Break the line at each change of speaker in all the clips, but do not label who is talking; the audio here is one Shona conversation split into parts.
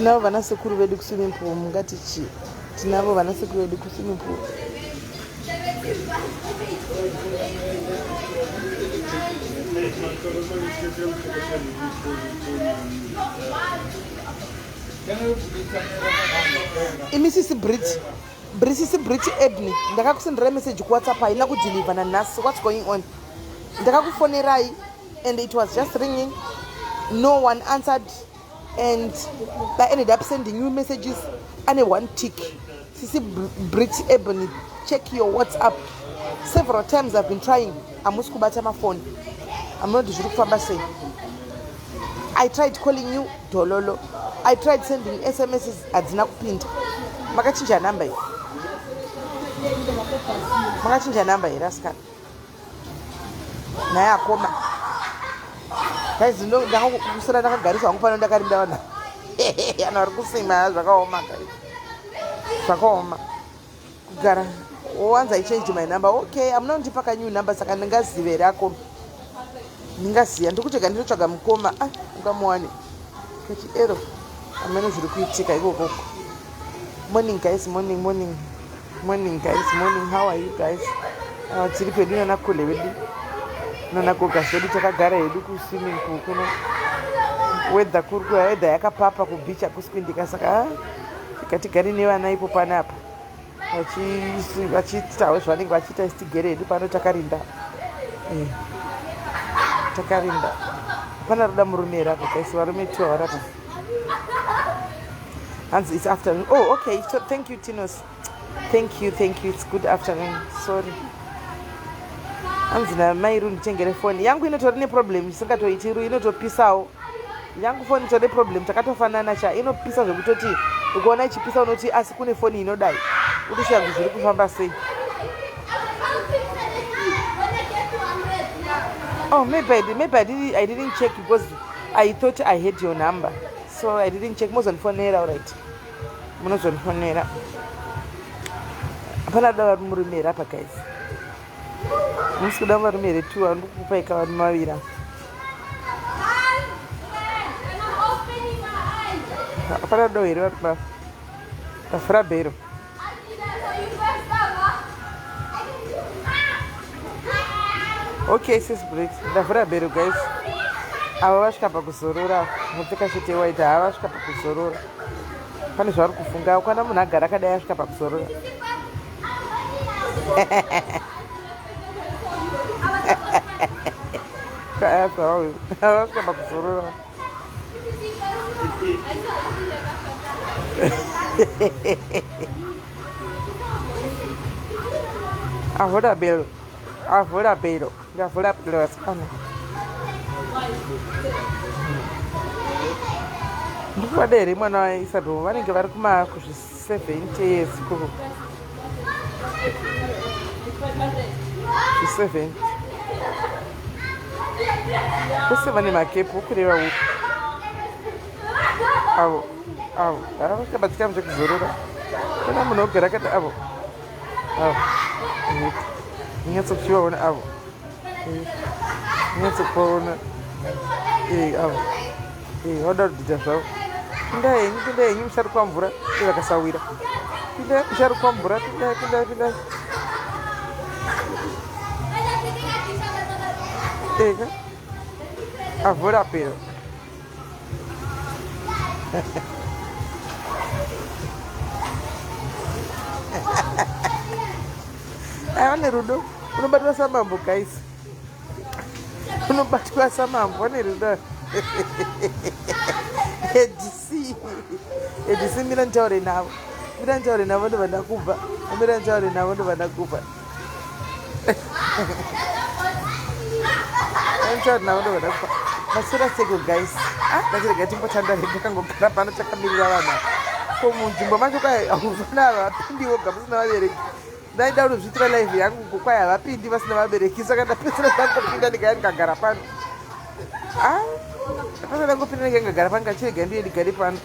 Tinavo vana sekuru vedu kuswimming pool, mungati chii? Tinavo vana sekuru vedu kuswimming pool. Imi sisi Brit, Brisisi Brit Ebony, ndakakusenderai message kuWhatsApp haina kudeliver nanhasi. What's going on? Ndakakufonerai and it was just ringing. No one answered and I ended up sending you messages ane one tick. Sisi Brit Ebony, check your WhatsApp. Several times I've been trying. Hamusi kubata mafoni. Hamunoti zviri kufamba sei. I tried calling you dololo. I tried sending SMSs hadzina kupinda. Makachinja number here? Makachinja number here asikana? Naye akoma. Guys, ndakusara ndakagarisa hangu pano ndakarinda vanhu. Vanhu vari kusima zvakaoma guys. Zvakaoma. Kugara once I changed my number. Okay, hamuna kundipa ka new number saka ndingazive here akoma. Ndingaziva ndikuti ndinotsvaga mukoma. Ah, ungamuwane. Kati ero. Amene zviri kuitika ikoko. Morning guys, morning, morning. Morning guys, morning. How are you guys? Tiri pedu nana kule vedu. Nana gogas vedu takagara hedu ku swimming pool kuno. Weather kuri kuya weather yakapapa ku beach hakusi saka ah, tikatigare nevana ipo panapa. Vachiitawo zvavanenge vachiita isi tigere hedu pano takarinda. Eh. Takarinda. Hapana roda murume here apa guys, varume two varapa. Hanzi it's afternoon. Oh, okay. So, thank you Tinos. Thank you, thank you. It's good afternoon. Sorry. Hanzi namai ru nditengere foni yangu inotori neproblem isingatoiti ru inotopisawo yangu foni itori neproblem takatofanana cha inopisa zvekutoti ukaona ichipisa unoti asi kune foni inodai utoshiya kuti zviri kufamba sei. Oh, maybe I didn't check because I thought I had your number. So I didn't check. Mozondifonera, all right. Munozondifonera. Hapana kuda vari murume here apa guys? Musi kuda varume here tu andikukupai ka varume vaviri. Hapana kuda here vari ndavhura bhero. Okay sis Brit, ndavhura bhero guys. Ava vasvika pakuzorora, vapfeka sheti yewhite, ava vasvika pakuzorora. Pane zvavari kufunga, kana munhu agara akadai asvika pakuzorora. Ava vasvika pakuzorora. Avhura bhero, avhura bhero, ndavhura bhero vasikana. Ndikuvada here mwana waIsabel vanenge vari kuma kuzvi 70 years ku 70 vose vane makepu kureva uku avo avo havakabatika muchekuzorora kana munhu ogara akati avo avo nyatsokuchivaona avo nyatsokuvaona avo vanoda kudhidha zvavo. Pindai henyu, pindai henyu musharukwa mvura vakasawira. Pindai musharukwa mvura, pindai, pindai, pindai. Eka avhura pero. Ava nerudo unobatwa samambo guys. Unobatwa samambo ane rudo. ADC. ADC mira nditaure navo. Mira nditaure navo ndobva ndakupa. Mira nditaure navo ndobva ndakupa. Nditaure navo ndobva ndakupa. Maswera seko guys. Ah, ndachirega timbotandare takangogara pano takamirira vanhu. Ko munzvimbo macho kwai hakufana vapindi voga musina vabereki. Ndaida kutozviitira live yangu ko kwai havapindi vasina vabereki saka ndapedzisira ndangopinda ndikaya ndikagara pano. Ah, ndapedzisira ndangopinda ndikaya ndikagara pano ngachirega ndiye ndigare pano.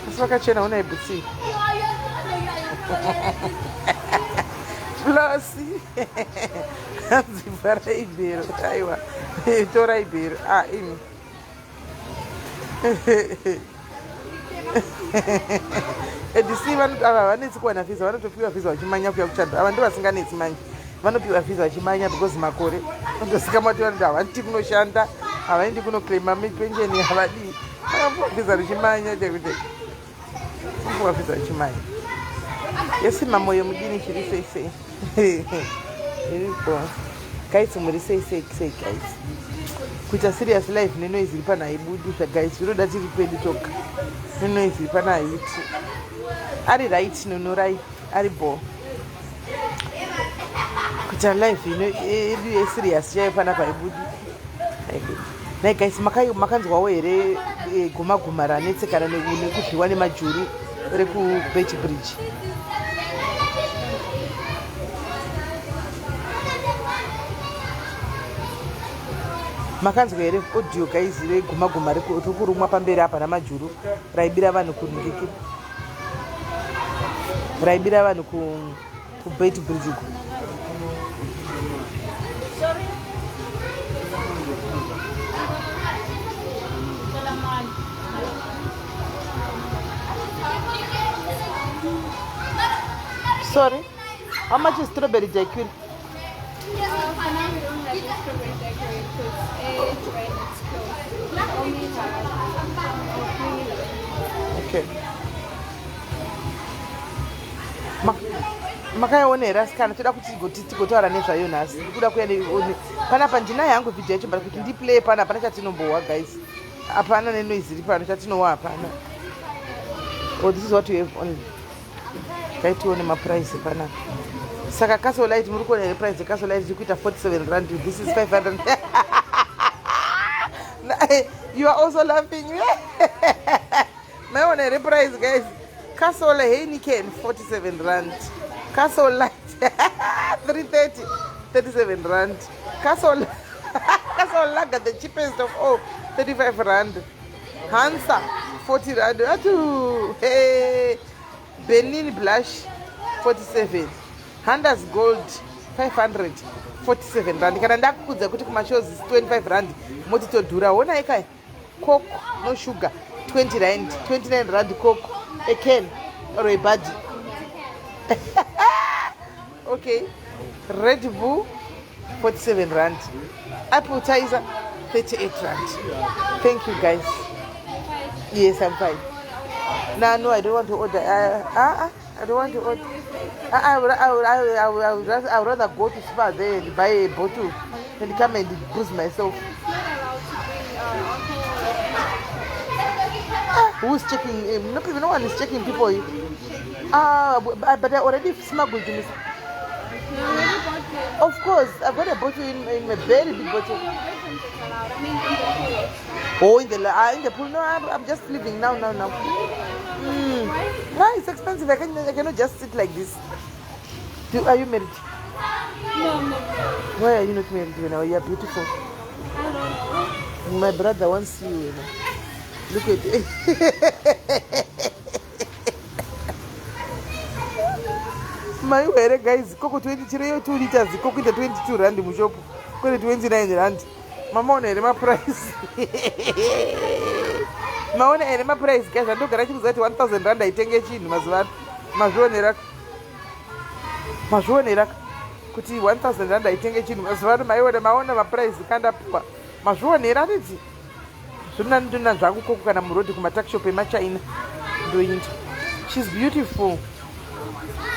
Asi vakachena unai bhutsi. Flossy. Hanzi vharai bhero. Aiwa. Torai bhero. Ah, imi. And see ava havanetsi kuwana visa, vanotopiwa visa vachimanya kuya kuchando. Ava ndo vasinganetsi manje, vanopiwa visa vachimanya because makore vanotosika mati vanoti havanti kunoshanda, havaendi kunoclaima mipensheni, havadii, vanopiwa visa richimanya chekuti vanopiwa visa richimanya. Yesi mamoyo mudini chiri sei sei iripo guys, muri sei sei sei guys. Kuita serious life nenoise iri pano haibudi zvaguys, zvinoda tiri kwedu toga. Nenoise iri pano haiti. Ari right nonorai ari bo kuita life ino yedu yeserious chaiyo panapa haibudi, haibudi. Nai guys, makanzwawo here guma guma ranetsekana nekudyiwa nemajuru rekuBeitbridge? Makanzwa here audio guys reguma guma rekurumwa pamberi apa namajuru raibira vanhu kuningiki, raibira vanhu kuBeitbridge uko?
Sorry.
Sorry, how much is strawberry daiquiri?
For now, we don't have the strawberry daiquiri because it's right, it's closed. We only have creamy lemon.
Okay, makaiona here asikana? Toda kuti tigotaura nezvayo nhasi. Ndikuda kuya panapa, ndinayo hangu vhidhio yacho, but kuti ndiplay pana hapana chatinombohwa guys, hapana nenoise iri pano, chatinowa hapana. Oh, this is what you have only. Kaitione maprice panapa. Saka Castle Lite muri kuona here price yeCastle Lite iri kuita 47 rand? This is 500. You are also laughing. Maiona here price guys? Castle Heineken 47 rand, Castle Lite 330, 37 rand, Castle Lager, the cheapest of all, 35 rand, Hansa 40 rand, atu hey. Benin Blush 47, Hunters Gold 547 rand. Kana ndakukudza kuti kumashows 25 rand, moti todhura. Honai kai, Coke no sugar 20 rand, 29 rand Coke, a can or a bud. Okay, Red Bull 47 rand, Appletiser 38 rand. Thank you guys. Yes, I'm fine. No, I don't want to order. I don't want to order. I would rather go to Spar there and buy a bottle and come and booze myself.
It's not allowed to bring alcohol or anything.
Ah, who's checking? No, people, no one is checking people. Ah, but I already smuggled this.
You already bought the
Of course, I've got a bottle in my very big bottle.
Your boyfriend is allowed. I mean, in the pool.
Oh, in the pool. No, I'm just leaving now, now, now.
Why?
No, it's expensive. I cannot just sit like this. Are you married?
No, I'm not married.
Why are you not married? You know, you are beautiful.
I don't know.
My brother wants you. You know. Look at it. Maiwere guys, Coke 20 chireyo 2 liters Coke ita 22 rand mushopu, kwete 29 rand. Mamaona here maprice? Maona here maprice guys? Andogara chikuziva kuti 1000 rand haitenge chinhu mazuva ano. Mazvionera, mazvionera kuti 1000 rand haitenge chinhu mazuva ano. Maiona, maona maprice kandapiwa? Mazvionera ridzi? Zvona ndona zvangu Coke kana murodhi kumatuckshop emachina ndoinda. She's beautiful.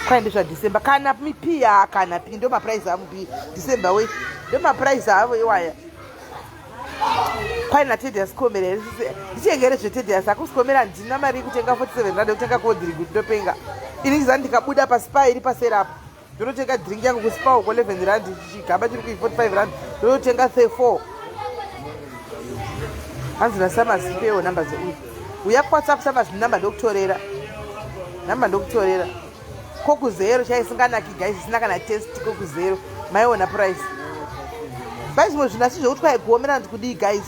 Kwaende zvaDecember kana mipiya kana pi, ndo maprice avo pi December we, ndo maprice avo iwaya. Kwaina Tedious komera here? Ndichengere zveTedious hakusi komera. Handina mari yekutenga 47 rand yekutenga cold drink kuti ndopenga ini. Chiza ndikabuda paSpar iri paserapo, ndonotenga drink yangu kuSpar uko 11 rand, chigaba chiri kui 45 rand, ndonotenga 34. Hanzi naSamas, pewo namba dzeuyu uya kuWhatsApp. Samas, namba ndokutorera, namba ndokutorera. Coke Zero chaisinganaki guys, isina kana taste. Coke Zero, maiona price? Bai, zvimwe zvinhu asi zvekuti kwai kuomera ndi kudii guys,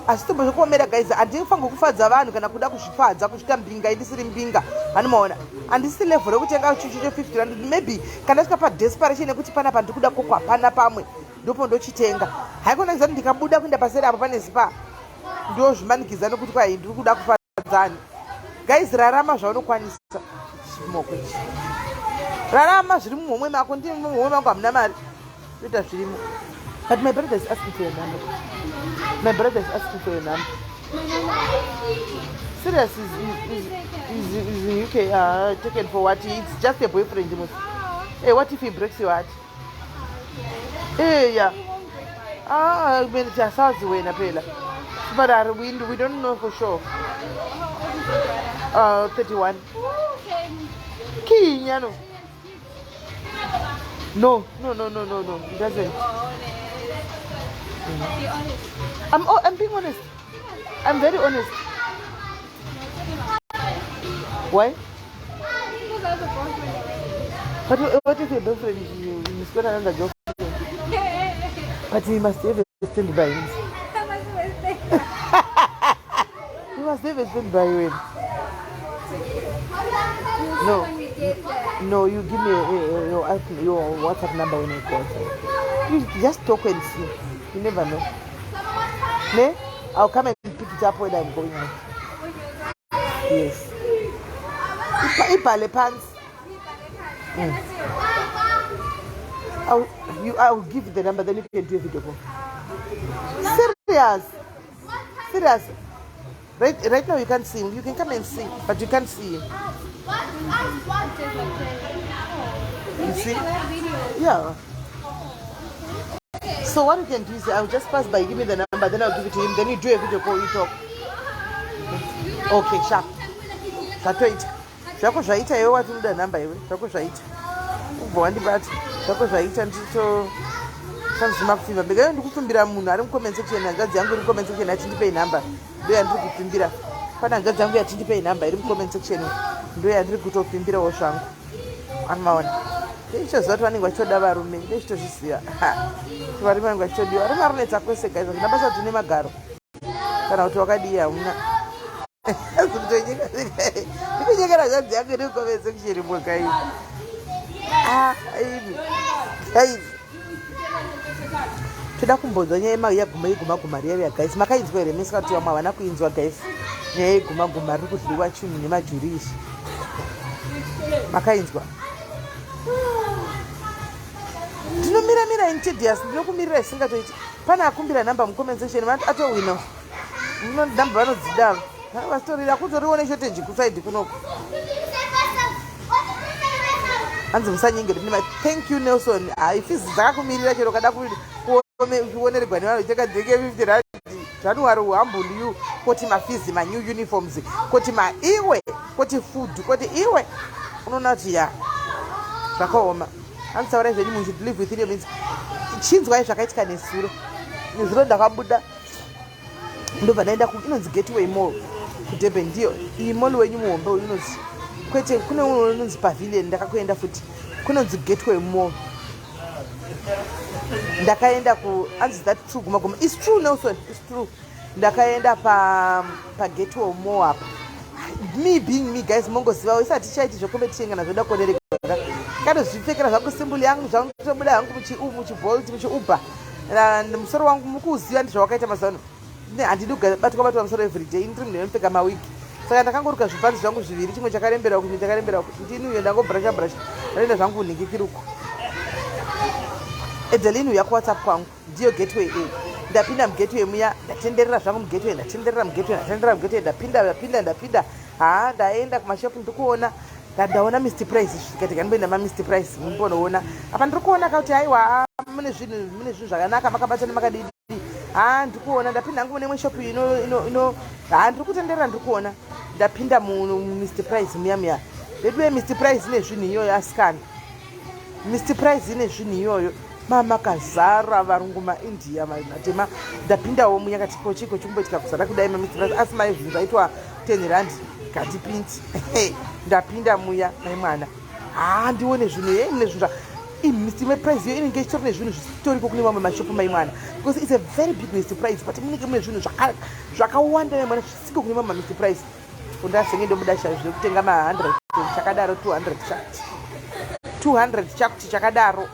asi tombo zvekuomera guys, handifanirwi kufadza vanhu kana kuda kuzvifadza kusvika mbinga indisiri mbinga. Hanimaona handisi level rekutenga chuchu che50 rand. Maybe kana svika padesperation yekuti panapa ndikuda Coke, hapana pamwe, ndopo ndochitenga. Haikona kuti ndikabuda kuenda paseri apo pane Spar. Ndozvimanikidza nokuti kwai ndiri kuda kufadzani. Guys, rarama zvaunokwanisa. Chimoko ichi. Rarama zviri muhomwe mako, ndiri muhomwe mangu hamuna mari. Toita zvirimo. But my brother is asking for your number. My brother is asking for your number. Serious is in UK taken for what? It's just a boyfriend. Hey, what if he breaks your heart? Hey, yeah. Ah, I mean, asazi wena phela. But we don't know for sure. 31. Kinya no. No, no, no, no, no, no. It doesn't. I'm being honest. I'm very honest. Why?
Because I have a boyfriend already.
But what if your boyfriend is got another girlfriend? But he must have a stand by him. He must have a stand by him. No.
When we get there.
No, you give me your WhatsApp number when I go outside. You just talk and see. You never know. Ne? I'll come and pick it up when I'm going out. Yes. Ibhale phansi. I'll give you the number, then you can do a video call. Serious. Serious. Right now you can't see him. You can come and see, but you can't see him. You see? Yeah. So what you can do is I'll just pass by, give me the number, then I'll give it to him. Then you do a video call, you talk. Okay, sharp. Zvatoita. Zvako zvaita iwe watinoda nhamba iwe. Zvako zvaita. Ubva wandibata. Zvako zvaita ndito sanzima kupfimba. Mbeka ndikupfimbira munhu ari mucomment section, hanzvadzi yangu iri mucomment section yati ndipei nhamba. Ndo yandiri kupfimbira. Pane hanzvadzi yangu yati ndipei nhamba iri mucomment section. Ndo yandiri kutopfimbirawo zvangu. Anomaona. Ndichizoziva kuti vanenge vachitoda varume, ndechitozviziva. Kuti varume vanenge vachitodiwa. Varume varonetsa kwese guys, hazvina basa kuti une magaro. Kana kuti wakadii hauna. Ndikunyekera hanzvadzi yangu iri mucomment section mboka iyi. Ah, imi. Guys. Toda kumbonzwa nyaya yaguma yeguma guma riya riya guys. Makainzwa here mese kuti vamwe havana kuinzwa guys. Nyaya yeguma guma riri kudyiwa chinhu nemajuri izvi. Makainzwa. Ndinomiramira in tedious, ndinokumirira isingatoiti. Pane akumbira nhamba mucomment section, vanoti atowina. Namba vanodzida. Vasitorira kutoriwo neshortage kuside kunoko. Hanzi musanyengere. Thank you Nelson. Hai, fees dzakakumirira chero kada kuonererwa nevanhu cheka dzeke 50 rand. January will humble you. Koti mafees, manew uniforms, koti maiwe, koti food, koti iwe. Unoona kuti ya zvakaoma. Hanzi taurai zvenyu, you should live within your means. Chinzwai zvakaitika nezuro. Nezuro ndakabuda ndobva ndaenda inonzi Gateway Mall kuDurban. Ndiyo iyi mall wenyu muhombe uyu inonzi, kwete, kune umwe unonzi Pavilion, ndakakuenda futi. Kunonzi Gateway Mall ndakaenda ku anzi that true guma guma is true Nelson, is true. Ndakaenda pa paGateway Mall apa. Me being me guys, mongozivawo isati tichaiti zvecompetition kana zvoda kuonereka, kanozvipfekera zvangu simple yangu zvangu, tobuda hangu muchiBolt, muchiUber. Musoro wangu mukuuziva ndizvawakaita mazuva ano. Handidi kubatwa batwa musoro everyday, ndiri munhu anopfeka mawigi, saka ndakangoruka zvibhanzi zvangu zviviri, chimwe chakarembera uku, chimwe chakarembera uku. Ndini uyo ndangobrasha brasha, ndaenda zvangu kunhingikiruku. Edelin uya kuWhatsApp kwangu. Ndiyo Gateway A. Ndapinda muGateway muya, ndatenderera zvangu muGateway, ndatenderera muGateway, ndatenderera muGateway, ndapinda, ndapinda, ndapinda. Ha, ndaenda kumashopu, ndikuona ndaona Mr Price. Zvikati kandimboenda maMr Price mumbonoona apa. Ndiri kuona kakuti aiwa, mune zvinhu zvakanaka, makabatana makadidi. Ha, ndikuona ndapinda hangu mune imwe shopu ino. Ha, ndiri kutenderera, ndiri kuona ndapinda muMr Price muya muya. Veduwe, Mr Price ine zvinhu iyoyo asikana. Mr Price ine zvinhu iyoyo, mamakazara varungu, maIndia, matema. Ndapindawo munyakati chiko chikumboitika kuzara kudai maMr Price, asi mai zvinhu zvaitwa 10 rand gatipindi. Ndapinda muya mai mwana, ha, ndione zvinhu ye mune zvinhu. Mr Price iyo inenge ichitori nezvinhu zvisitoriko kune mamwe mashopu mai mwana, because it's a very big Mr Price, but munenge mune zvinhu zvakawanda mai mwana zvisiko kune mamwe Mr Price. Undasenge ndobuda zvekutenga ma100 chakadaro, 200 chakuti, 200 chakuti chakadaro.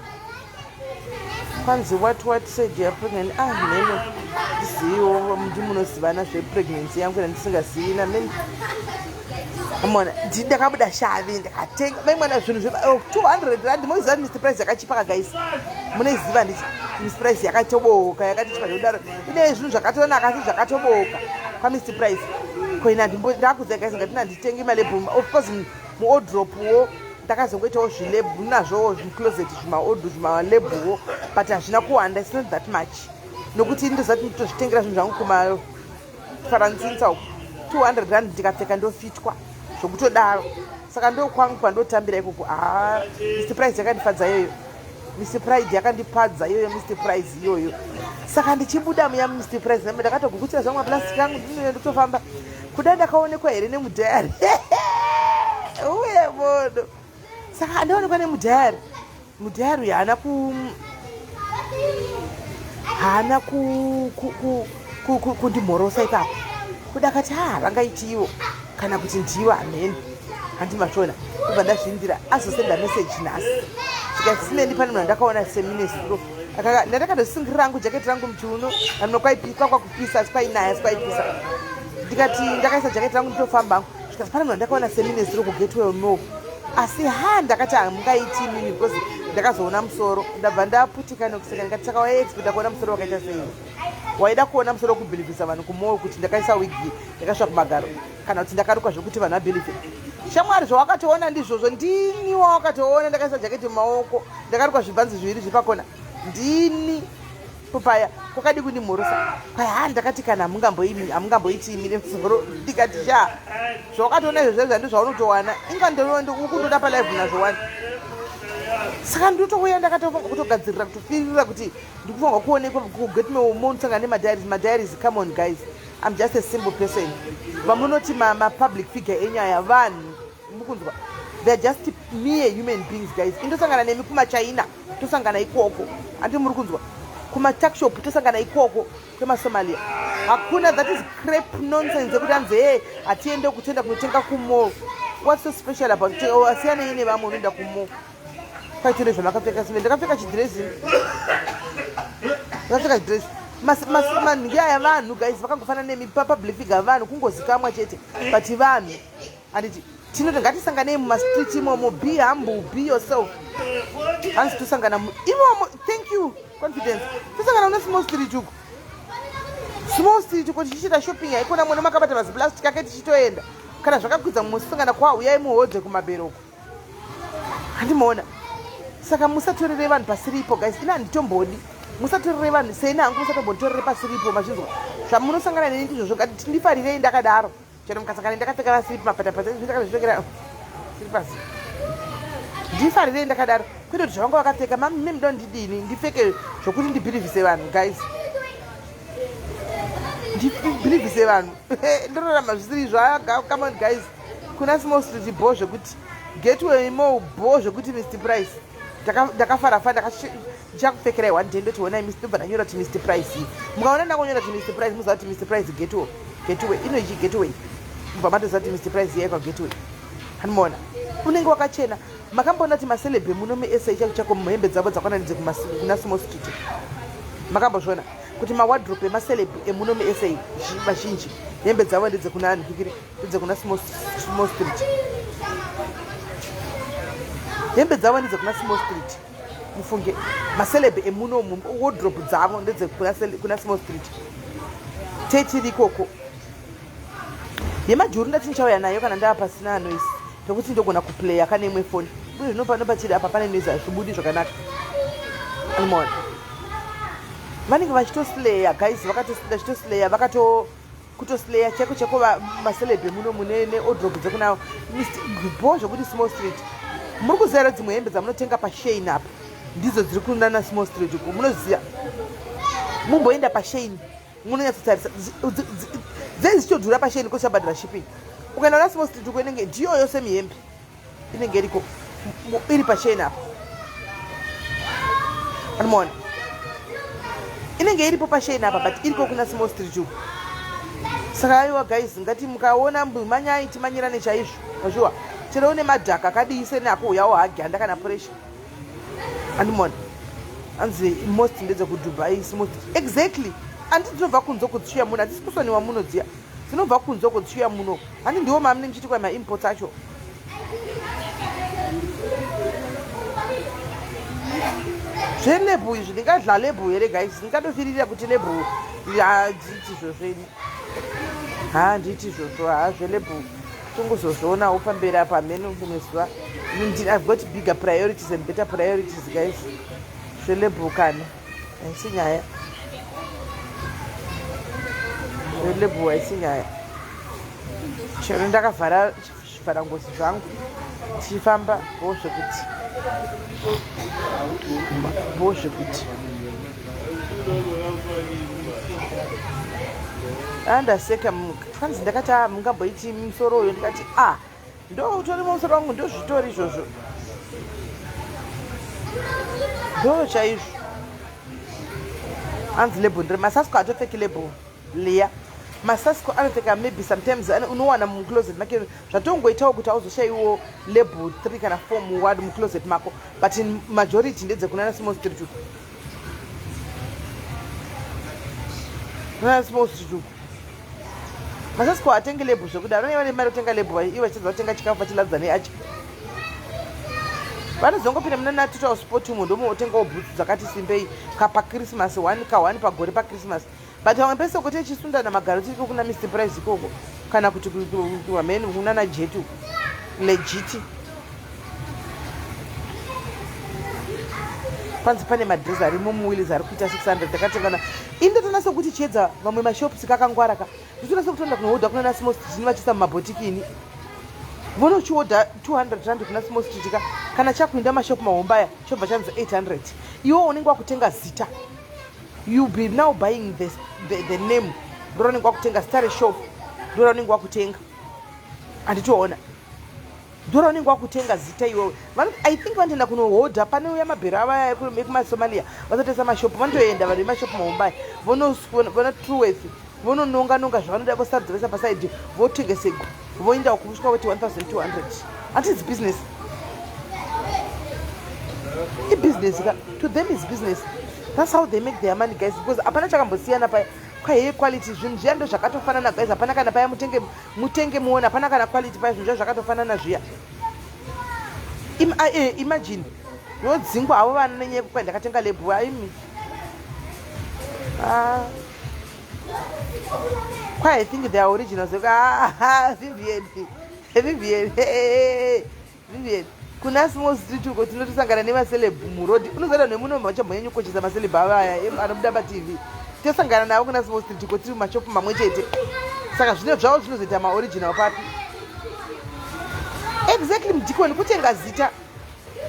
Kwanzi what what said you're pregnant. Ah, mheno ndiziviwo ndimunozivana zvepregnancy yangu nandisingazivi namene. Mona ndakabuda shavi ndikatenga mai mwana zvinhu zve 200 oh, rand moiziva Mr Price yakachipa ka guys. Munoiziva nditi Mr Price yakatoboka yakatichipa zvekudaro. Ine zvinhu zvakatonaka asi zvakatoboka kwa Mr Price. Ko ina ndimbo ndakudza guys ngati nditenge malebel of course muodrop wo ndakazongoitawo zvilebhu nazvowo zvicloset zvimaodro zvimalebhuwo but hazvina kuwanda its not that much nokuti ndozati nditozvitengera zvinhu zvangu kumafaransinsa uku 200 rand ndikapfeka ndofitwa zvokutodaro saka ndokwangu kwandotambira ikoko haa ah, mr price yakandifadza iyoyo mr pride yakandipadza iyoyo mr price iyoyo saka ndichibuda muya mr price name ndakatogukuchira zvangu maplastic angu ndinotofamba kuda ndakaonekwa here nemudhayari uye bodo saka andaonekwa nemudhayari mudhayari uyu haana ku haana kundimhorosa ipapo kuda akati ha ah, vangaitiiwo kana kuti ndivo hameno handi mashona kubva ndazvindira azosenda message nhasi zvikasineni pane munhu andakaona seministro ndandakatosungirira rangu jaketi rangu muchiuno amno kwaipikwa kwakupisa asi kwainaya asi kwaipisa ndikati ndakaisa jaketi rangu nditofamba hangu zvikati pane munhu andakaona seministro kugetwell no asi ha ndakati hamungaiti imimi because ndakazoona musoro ndabva ndaputika nekuseka ndikati saka waiexpecta kuona musoro wakaita sei waida kuona musoro wekubhilivhisa vanhu kumoo kuti ndakaisa wigi ndakasvika kumagaro kana kuti ndakarukwa zvekuti vanhu vabhilivhe shamwari zvawakatoona ndizvozvo ndini wawakatoona ndakaisa jaketi mumaoko ndakarukwa zvibhanzi zviviri zviri pakona ndini popaya kwakadi kundimhorosa kwai ha ndakati kana hamungamboiti imi nemusoro ndikati sha zvawakatoona izvo zvaizvo handi zvaunotowana inga ndokundoda palive nazvo wani saka ndotouya ndakatofunga kutogadzirira kutofirira kuti ndikufanirwa kuonekwa kuget me monosangana nemadiaries madiaries come on guys im just a simple person vamunoti mapublic figure enyaya vanhu mukunzwa theyare just mere human beings guys indosangana nemi kumachina tosangana ikoko andi muri kunzwa kumatakshop tosangana ikoko kwemasomalia hakuna that is crap nonsense yekuti anzi hey hatiende kutenda kunotenga kumall what's so special about asiyanei nevamwe unoenda kumall kwaitore zvamakapfeka sime ndakapfeka chidhirezi ndakapfeka chidhirezi manhingi aya vanhu guys vakangofanana nemi papublic figure vanhu kungozikamwa chete but vanhu handiti tinoti ngatisanganei mumastreet imomo be humble be yourself hanzi tosangana imomo thank you confidence tosangana mune small street uko small street uko tichiita shopping haikona mwana makabata maziplastic ake tichitoenda kana zvakakwidza musangana kwauyai muhodze kumaberoko handimoona saka musatorere vanhu pasiripo guys ini handitombodi musatorere vanhu seni hangu musatombonditorere pasiripo mazvinzwa zvamunosangana neni ndizvozvo ndifarirei ndakadaro chero mukasangana ndakapfeka vasiripo mapatapata ndakazvipfekera siripasi ndifarirei ndakadaro kwete kuti zvavanga vakapfeka mami ndidini ndipfeke zvokuti ndibhilivhise vanhu guys ndibhilivhise vanhu ndorarama zvisiri izvo come on guys kuna small street bho zvekuti gateway mall bho zvekuti mr price ndakafara fa ndichakupfekerai one day ndoti honai ndobva ndanyora kuti mr price mukaona ndangonyora kuti mr price muziva kuti mr price gateway gateway inoichi gateway mubva matoziva kuti mr price yaikwa gateway handimaona unenge wakachena makamboona kuti macelebe muno musa chako chako muhembe dzavo dzakwana ndidze kuna small street makambozviona kuti mawadrobe emaceleb emuno musa mazhinji hembe dzavo ndedzekuna anhikiri ndedzekuna small street hembe dzavo ndedzekuna small street mufunge maceleb emuno wardrobe dzavo ndedzekuna small street tetiri ikoko yemajuru ndati ndichauya nayo kana ndava pasina noise pekuti ndogona kuplaya kane imwe foni uye zvino pano pachiri apa pane noise hazvibudi zvakanaka animoona vanenge vachitosleya guys vakatosleya vakato kutosleya chako chako maceleb muno mune neodrop dzekuna bo zvekuti small street muri kuziva here dzimwe hembe dzamunotenga pashain apa ndidzo dziri kunana small street uko munoziva mumboenda pashain munonyatsotarisa dzei dzichitodhura pashain kochabhadhara shipping ukaenda kuna small street uko inenge ndiyo yose mihembe inenge iriko iri pachena apa anomaona inenge iripo pachena apa but iriko kuna small street uku saka aiwa guys ngati mukaona manyai timanyirane chaizvo mazviwa chero une madhaka akadii seni ako uyawo hagi handa kana pressure andimona. Hanzi most ndedzekuDubai, most exactly. Andi dzinobva kunze uko dzichiuya muno, hadzisi kusoniwa muno dziya. Dzinobva kunze uko dzichiuya muno. Handi ndiwo mamune muchiti kwai maimports acho. Zvelebhu izvi ndingadla lebhu here guys? Ndingadofiririra kuti lebhu handiiti izvozvo ini. Handiiti izvozvo, ha zvelebhu tongozozvionawo pamberi apa hameno rimwe zuva. I've got bigger priorities and better priorities guys. Zvelebhu kana haisi nyaya. Zvelebhu haisi nyaya. Chero ndakavhara zvivharangozi zvangu tichifamba bho zvekuti bho zvekuti andaseka kwanzi ndakati a mungamboiti musoro uyo ndikati a ndo utori musoro wangu ndozvitori izvozvo ndo chaizvo anzi lebo ndiri masasco atopfeki lebo Leah. Masasco anopfeka maybe sometimes unowana mucloset make zvatongoitawo kuti auzoshaiwo label 3 kana 4 muward mucloset mako but in majority ndedzekunana small street uku kunana small street uku masasco atenge label zvekudaro vanenge vane mari kutenga label ivo vachitadza kutenga chikafu vachiladza neachi vanozongopinda munana total sport umo ndomotengawo bhutsu dzakati simbei kapachristmas one ka one pagore pachristmas but vamwe pese kuti tichisundana magaro tiriko kuna Mr Price ikoko kana kuti kuhameni kunana jetu legit kwanzi pane madress arimo muwillis ari kuita 600 ndakatengana ini ndotonasa kuti chiedza vamwe mashops kakangwara ka ndotonasa kutoenda kunohodha kunana small street vachisa mumabhotiki ini vonochiodha 200 rand kuna small street ka kana chakuinda mashop mahomba aya chobva chanzi 800 iwo unenge wakutenga zita you be now buying the, the, the name ndoraunenge wakutenga zita reshop ndoraunenge wakutenga handitoona ndoraunenge wakutenga zita iwewe i think vanotoenda kunohodha panouya mabhero avaya ekumasomalia vasatesa mashopu vanotoenda vanhu vemashopu mahombai vonotruworth vonononga nonga zvavanoda vosarudza vesa pasaidi votengesegwa voenda uko vosvika voti 1200 hanti is business ibusiness ka to them is business that's how they make their money guys because hapana chakambosiyana paya kwaye quality zvinhu zviya ndo zvakatofanana guys hapana kana paya mutenge mutenge muone hapana kana quality paya zvinhu zviya zvakatofanana zviya Im, eh, imagine yodzingwa havo vana nenyaya yekukwai ndakatenga lebhu aimi ah. Why I think they are originals. Ah, Vivian. Vivian. Vivian. Kuna small street uko tinotosangana nemaceleb muroad. Unozoda nemuno vachambonyanyo kukoshesa maceleb ava aya anobuda paTV. Tosangana navo kuna small street uko tiri mumashop mamwe chete. Saka zvino zvavo zvinozoita maoriginal papi? Exactly mudikoni kutenga zita.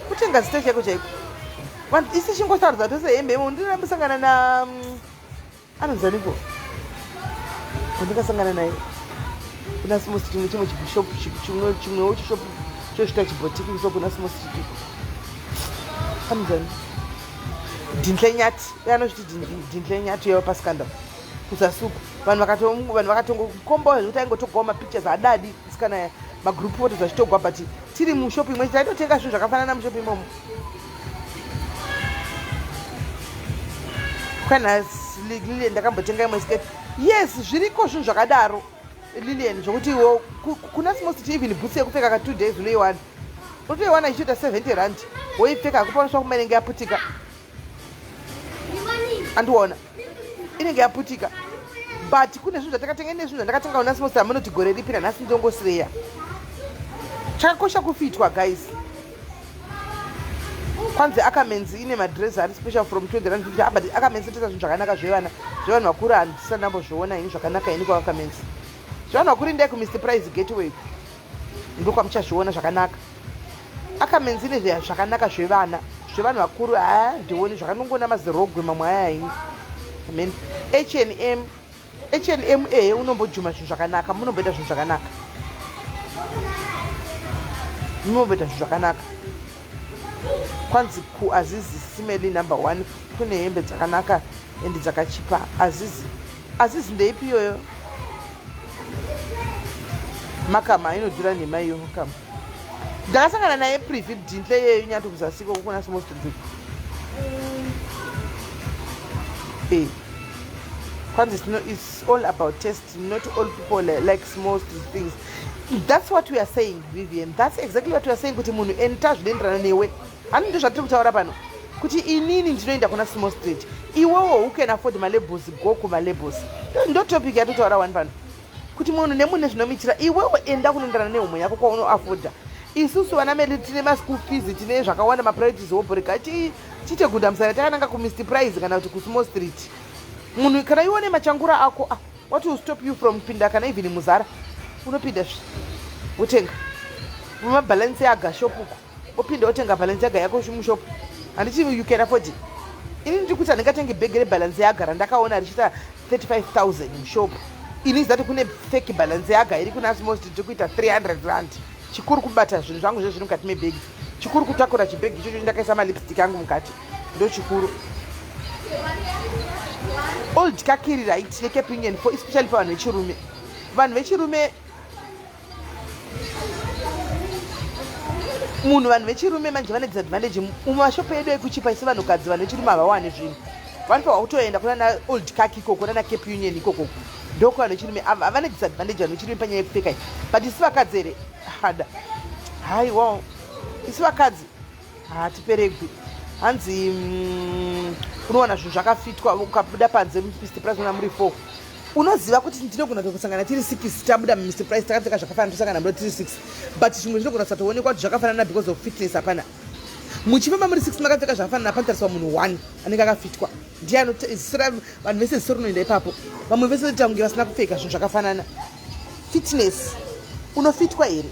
Kutenga zita chaiko chaiko. Vanhu isi chingosarudza tose hembe imo ndinambosangana na mm, anonzi aniko wandakasangana naye kuna small street chimwe chimwe chishop chimwe chimwewo chishop chosvika chibhotiki so kuna small street anonzi ani Dintle Nyati uye anozviti Dintle Nyati uye pascandal kuzasuku vanhu vakatongo vanhu vakatongokomba zvekuti aingotogwawo mapictures adadi sikana magroup photos achitogwa but tiri mushop imwe taitotenga zvinhu zvakafanana mushop imomo kwanhasi Lilian ndakambotenga imwe skirt yes zviriko zvinhu zvakadaro Lilian zvokuti iwo kuna small city even boots yekupfeka ka two days unoiwana unotoiwana ichiita 70 rand woipfeka hakupanosva kuma inenge yaputika andiona inenge yaputika but kune zvinhu zvatakatenga ine zvinhu zvandakatenga kuna small city amunoti gore ripi nanhasi ndongosireya chakakosha kufitwa guys kwanzi akamenzi ine madress ari special from 20 rand 50 but akamenzi tesa zvinhu zvakanaka zvevana zvevanhu vakuru handisati ndambozviona ini zvakanaka ini kwaakamenzi zvevanhu vakuru indai kumr price gateway ndokwamuchazviona zvakanaka akamenzi ine zvakanaka zvevana zvevanhu vakuru haa ndioni zvakanongona mazirogwe mamwe aya ini amen hnm H&M ehe unombojuma zvinhu zvakanaka munomboita zvinhu zvakanaka munomboita zvinhu zvakanaka kwanzi kuazizi simeli number one kune hembe dzakanaka and dzakachipa azizi azizi ndeipi iyoyo makama inodhura nhema iyo makama ndakasangana naye privi dintle yeyo nyato kuzasiko kuna small street Eh. Kwanzi it's, no, it's all about taste. Not all people like small things. That's what we are saying, Vivian. That's exactly what we are saying kuti munhu enta zvinoenderana newe. Hani ndizvo zvatiri kutaura pano. Kuti inini ndinoenda kuna small street. Iwewo who can afford malabels go kumalabels. Ndo topic yatotaura wani pano. Kuti munhu nemunhu nezvinomuitira iwewo enda kunoenderana nehomwe yako kwaunoafforda. Isusu vana meli tine maschool fees tine zvakawanda mapriorities woboreka tiite gunda musana takananga kuMr Price kana kuti kusmall street. Munhu kana ione machangura ako ah, what will stop you from pinda kana even muzara unopinda wotenga mabalenciaga shop uko wopinda wotenga balenciaga yako mushop handiti you can afford it. Ini ndiri kuti handingatenge bhegi rebalenciaga randakaona richiita 35000 mushop. Ini zati kune fake balenciaga iri kuna small street kuita 300 rand. Chikuru kubata zvinhu zvangu zvezviri mukati mebhegi, chikuru kutakura chibhegi ichocho ndakaisa malipstick angu mukati, ndo chikuru. Old kakiri right neCape Union for especially for vanhu vechirume. Vanhu vechirume munhu vanhu vechirume manje vane disadvantage mumashopu edu ekuchipa isi vanhukadzi vanhu vechirume havawani zvinhu vanofanirwa kutoenda kunana Old Kaki ikoko nana Cape Union ikoko ndoko vanhu vechirume vane disadvantage vanhu vechirume panyaya yekupfeka iyi. But isi vakadzi here hada haiwa isi vakadzi hatiperegwi hanzi unowana zvinhu zvakafitwa ukabuda panze muMr Price una muri 4 unoziva kuti ndinogona kusangana tiri 6 tabuda muMr Price takapfeka zvakafanana tosangana mudo tiri 6 but zvimwe zvinogona kusatoonekwa kuti zvakafanana because of fitness. Hapana muchifamba muri 6 makapfeka zvakafanana panotariswa munhu 1 anenge akafitwa ndiye anoisira vanhu vese ziso rinoenda ipapo vamwe vese voita kunge vasina kupfeka zvinhu zvakafanana. Fitness, unofitwa here?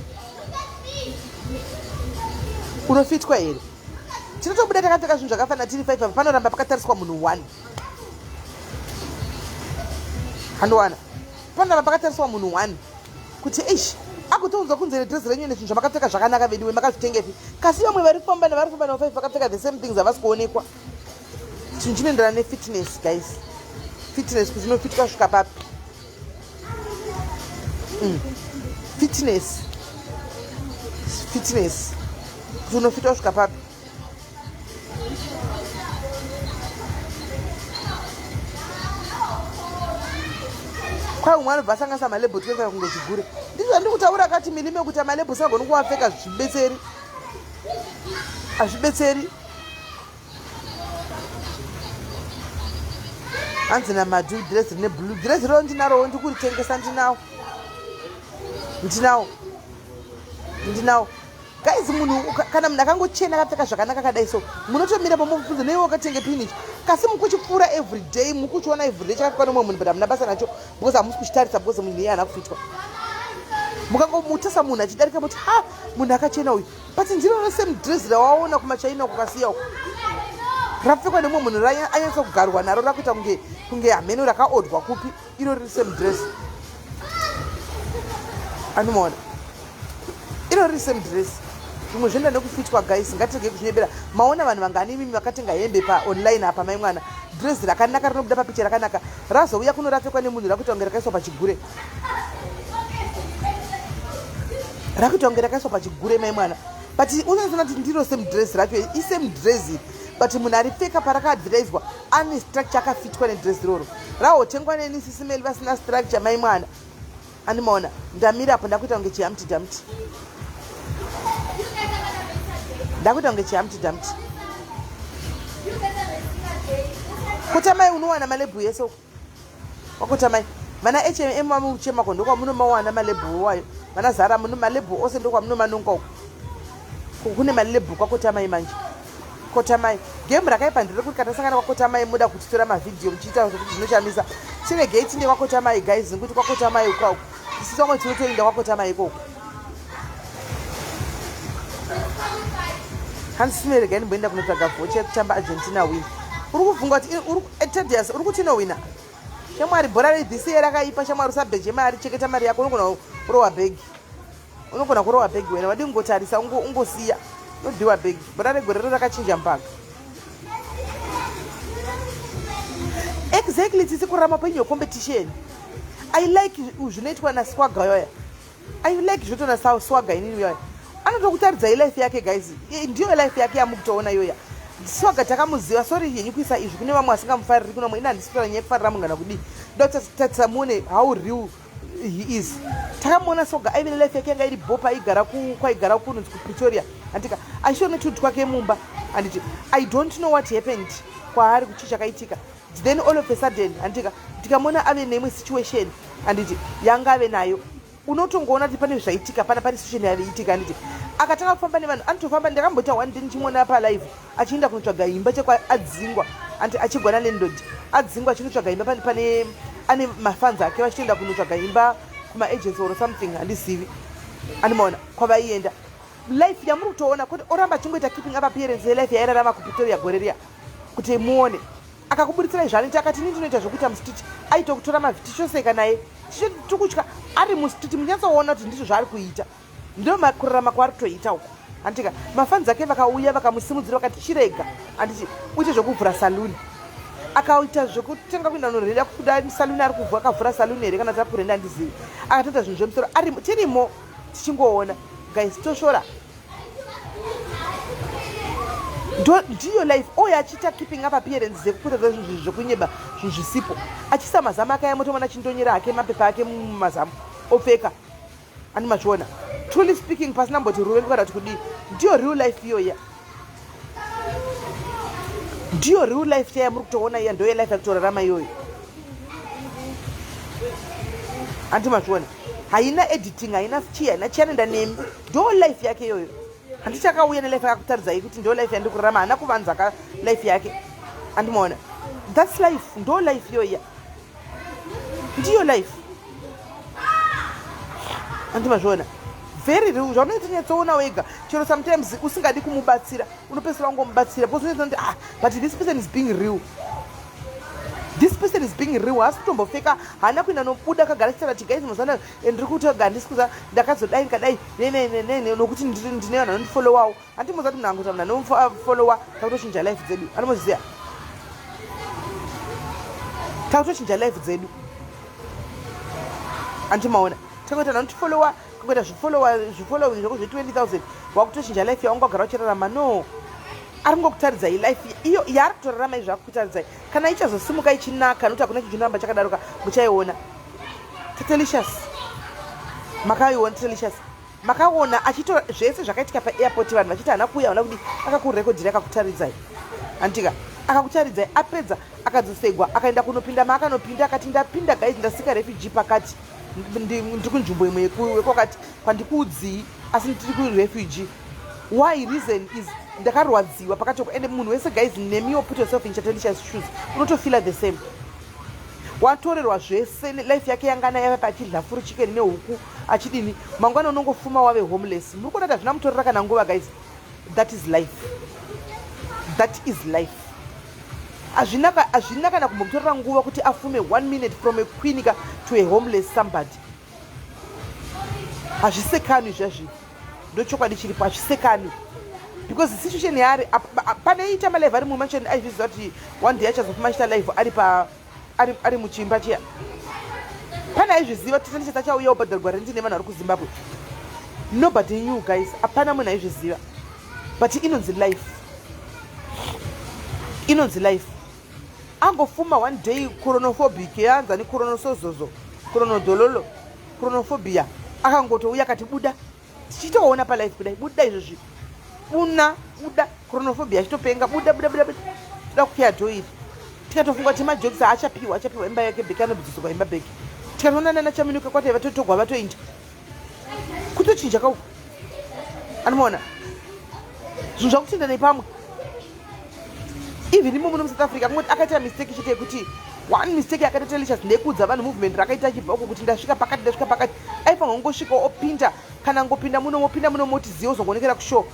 Unofitwa here? Tinotobuda takapfeka zvinhu zvakafanana tiri 5 apa panoramba pakatariswa munhu 1 handowana panoramba pakatariswa munhu 1 kuti eish agotounzwa kunze redhirezi renyu nezvinhu zvamakapfeka zvakanaka veduwe makazvitengepi kasi vamwe vari kufamba nevari kufamba navo 5 vakapfeka the same things havasi kuonekwa. Chinhu chinoenderana nefitness guys, fitness kuti unofitwa svika papi. Fitness, fitness kuti unofitwa svika papi. Kwai umwe anobva asanganisa malebho tikuenda kunge chigure. Ndizvo zvandiri kutaura akati milime kuti malebho singagoni kuwapfeka zvibetseri hazvibetseri. Hanzi namadhu dress rine blue dress riro ndinarowo ndikuritengesa ndinawo ndinawo ndinawo guys. Munhu kana munhu akangochena akapfeka zvakanaka kadai so munotomira pamubvunza neiwe wakatenge pinichi kasi mukuchipfuura everyday mukuchiona everyday chakapfekwa nomumwe munhu but hamuna basa nacho because hamusi kuchitarisa because munhu iye haana kufitwa. Mukangomutasa munhu achidarika muti ha munhu akachena uyu but ndiro same dress rawaona kumachaina kukasiya uko rapfekwa nemumwe munhu anyatsa kugarwa naro rakuita kunge kunge hameno rakaodwa kupi iro riri same dress anomaona iro riri same dress. Zvimwe zvoenda nekufitwa guys, ngatirege kuzvinyebera. Maona vanhu vangani imimi vakatenga hembe paonline apa mai mwana dress rakanaka rinobuda papicha rakanaka razouya kuno rapfekwa nemunhu rakuita kunge rakaiswa pachigure rakuita kunge rakaiswa pachigure mai mwana. But unozoona kuti ndiro same dress racho isame dress but munhu aripfeka parakaadvertiswa ane structure akafitwa nedress iroro rahotengwa neni sisimeli vasina structure mai mwana andimaona ndamira apo ndakuita kunge chiHumpty Dumpty ndakuita kunge chiHumpty Dumpty. Kutamai unowana malebhu yese uko wakutamai vana H&M vamuchemako ndokwamunomawana malebhu wayo vana Zara muno malebhu ose ndokwamunomanonga uko kune malebhu kwakotamai manje kotamai game rakaipa nderekuti katasangana kwakotamai muda kutitora mavhidhiyo muchiita kuti zvinoshamisa chiregei tinde kwakotamai guys nekuti kwakotamai uko isu vamwe tinotoinda kwakotamai ikoko. Hanzi simeregai ndimboenda kunotsvaga vocha yekutamba Argentina win. Uri kubvunga kuti Tedious uri kuti inowina shamwari bhora rethis year rakaipa shamwari usabheje mari cheketa mari yako unogona kurohwa bhegi unogona kurohwa bhegi wena wadii kungotarisa ungosiya unodiwa bhegi bhora regore rero rakachinja mpaka. Exactly tsitsi kurarama penyu competition. I like zvinoitwa naswaga yoya. I like zvinoitwa naswaga inini yoya. Anotokutaridzai life yake guys, ndiyo life yake yamukutoona iyoya. Swaga takamuziva, sorry henyu kuisa izvi kune vamwe vasingamufariri, kune vamwe ini handisi kutaura nyaya yekufarira munhu kana kudii, ndoda kutarisa muone how real he is. Takamuona Swaga aive nelife yake yanga iri bho paaigara kwaigara kunonzi kuPretoria, handika achitori netunhu twake mumba, handiti I don't know what happened kwaari kuchii chakaitika, then all of a sudden, handika ndikamuona ave neimwe situation, handiti yanga ave nayo. Unotongoona kuti pane zvaitika pana, pane situation yaitika, handiti akatanga kufamba nevanhu, anotofamba. Ndakamboita one day ndichimuona palive achienda kunotsvaga imba chekwa adzingwa, anti achigwa nalandlord adzingwa, achinotsvaga imba pane, pane ane mafans ake, vachitoenda kunotsvaga imba kumaagency or something, handizivi, andimaona kwavaienda. Life yamuri kutoona kuti oramba achingoita keeping up appearance yelife yairarama kuPretoria gore riya, kuti muone akakuburitsira zvaanoita. Akati ini ndinoita zvekuita mustreet, aitokutora mavhi tichoseka naye tichikutya ari mustreet, munyatsoona kuti ndizvo zvaari kuita, ndo kurarama kwaari kutoita uko, handitika mafanzi ake vakauya vakamusimudzira vakati chirega, handiti uite zvekuvhura saluni. Akaita zvekutenga kuenda norenda kuda saluni, ari kuvhu akavhura saluni here kana kuti akurenda, handizivi. Akatoita zvinhu zvemusoro ari tirimo tichingoona guys, toshora ndiyo life oyo achiita keeping up appearance dzekuputadza zvinhu zvekunyeba, zvinhu zvisipo, achiisa mazamu ake ayamotomana, achindonyera hake mapepa ake mumazamu opfeka, ani mazviona. Truly speaking, pasina mboti ruvengo kana kuti kudii, ndiyo real life iyoya, ndiyo real life chaiya muri kutoona iya, ndoye life yakutorarama iyoyo, hanti mazviona. Haina editing, haina chii, haina chii, anoenda nemi, ndo life yake iyoyo. Handiti akauya nelife akakutaridzai kuti ndo life yandiri kurarama, haana kuvanza ka life yake, andimaona. That's life, ndo life iyoya, ndiyo life, andimazviona. Very real, zvaunoita nyatsoona wega. Chero sometimes usingadi kumubatsira, unopedzisira wangomubatsira because unoita kuti ah, but this person is being real, this person is being real. Haasi kutombofeka, haana kuenda nobuda kagara chitara ti guys, mazana ndiri kutoga, handisi kuza, ndakazodai ndikadai nenenene nokuti ndine vanhu vanondifollowawo. Handimoza kuti munhu angoita munhu anomufollowa, takutochinja life dzedu, anomozviziva, takutochinja life dzedu, andimaona. Takuita vanotifollowa, kungoita zvifollowa, zvifollowing zvako zve20 000, wakutochinja life yaunga wagara uchirarama. No, ari kungokutaridzai life iyo yaari kutorarama izvo akukutaridzai. Kana ichazosimuka ichinaka, nokuti hakuna chinhu chinoramba chakadaroka, muchaiona. Tatelicious makaiona, Tatelicious makaona achitora zvese zvakaitika paairport, vanhu vachiti haana kuuya, haana kudii, akakurekodhira, akakutaridzai, anditika akakutaridzai. Apedza akadzosegwa, akaenda kunopinda maakanopinda, akati ndapinda guys, ndasika refugee pakati, ndiri kunzvimbo imwe yekwakati kwandikuudzii, asi ndiri kurefugee. Why? Reason is ndakarwadziwa pakati oko. Ende munhu wese guys, nemiwo, put yourself in Chatelicious shoes, unotofeela the same. Watorerwa zvese, life yake yangana yava achidla furu chicken nehuku achidini, mangwana unongofuma wave homeless. Muri kuona kuti hazvina mutorera kana nguva guys. That is life, that is life. Hazvina kana kumbomutorera nguva kuti afume one minute from a queen ka to a homeless somebody. Hazvisekanwi zvazvi, ndochokwadi chiripo, hazvisekanwi because situation yaari pane ita malive ari mumansion, aizviziva kuti one day achazofuma achita live ari pa ari muchimba chiya. Pane aizviziva kuti tanichati achauya ubhadharwa rent nevanhu vari kuZimbabwe? Nobody knew guys, hapana munhu aizviziva. But inonzi life, inonzi life. Angofuma one day coronophobic yaanzani, coronosozozo, coronodololo, coronophobia, akangotouya akati buda, tichitoona palife kudai, buda izvozvi, buna buda, coronophobia achitopenga, buda buda buda buda, toda kukiya door iri. Tikatofunga kuti majokes, achapiwa, achapiwa imba yake back, anobvisirwa imba back. Tikatoona nana Chaminuka kwati vatotogwa, vatoinda kutochinja kauku, anomaona zvinhu zvakutoenda nepamwe. Even imo muno muSouth Africa, kungoti akaita mistake chete yekuti one mistake yakaita Telicious ndeyekuudza vanhu movement rakaita achibva uko kuti ndasvika pakati, ndasvika pakati. Aifanira kungosvika opinda, kana ngopinda muno, mopinda muno, motiziva, uzongoonekera kushow,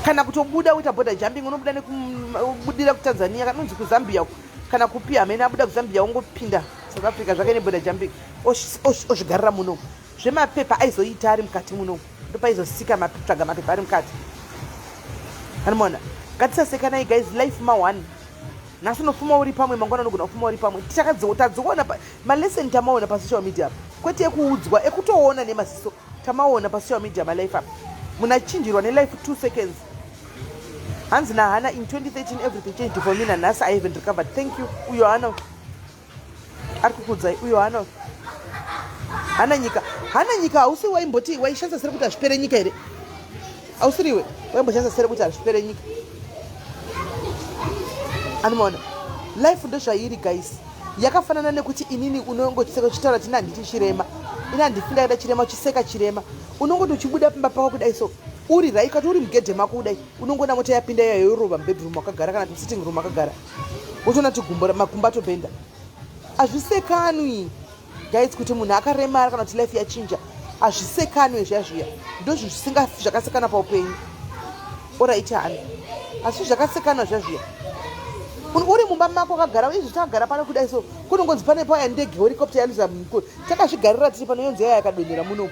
kana kutobuda uita border jumping, unobuda nekubudira kuTanzania, kana unzi kuZambia uko kana kupi, hamene abuda kuZambia, ongopinda South Africa zvake neborder jumping, ozvigarira muno. Zvemapepa aizoita ari mukati muno, ndopaizosika tsvaga mapepa ari mukati, anomaona. Ngatisasekanai guys, life ma1. Nhasi unofuma uri pamwe, mangwana unogona kufuma uri pamwe. Tadziona malesson, tamaona pasocial media, kwete ekuudzwa, ekutoona nemaziso. Tamaona pasocial media malife apa, munhu achinjirwa nelife 2 seconds. Hanzi naHana, in 2013 everything changed for me, nanhasi I haven't recovered. Thank you. Uyo Hana ari kukudzai, uyo Hana. Hana nyika, Hana nyika, hausi waimboti waishandisa sere kuti hazvipere nyika here? Hausiriwe waimboshandisa sere kuti hazvipere nyika? Anomaona life ndozvairi guys, yakafanana nekuti inini unongochiseka uchitaura kuti ina handiti chirema, ina handifi ndakaita chirema, uchiseka chirema, unongoti uchibuda pamba pako kudai so, uri right kati uri mugedhe mako kudai, unongoona mota yapinda iyayo yorova mubedroom wakagara kana kuti sitting room akagara, wotoona kuti gumbo makumbo atobhenda. Hazvisekanwi guys kuti munhu akaremara kana kuti life yachinja, hazvisekanwi zviya zviya. Ndozvinhu zvisingafi zvakasekana paupenyu. Alright hani, asi zvakasekana zviya zviya. Uri mumba mako wakagara izvi, takagara pano kudai so, kunongonzi pane paya ndege, helicopter yaluza, takazvigarira tiri pano, yonzi yaya yakadonhera munomu,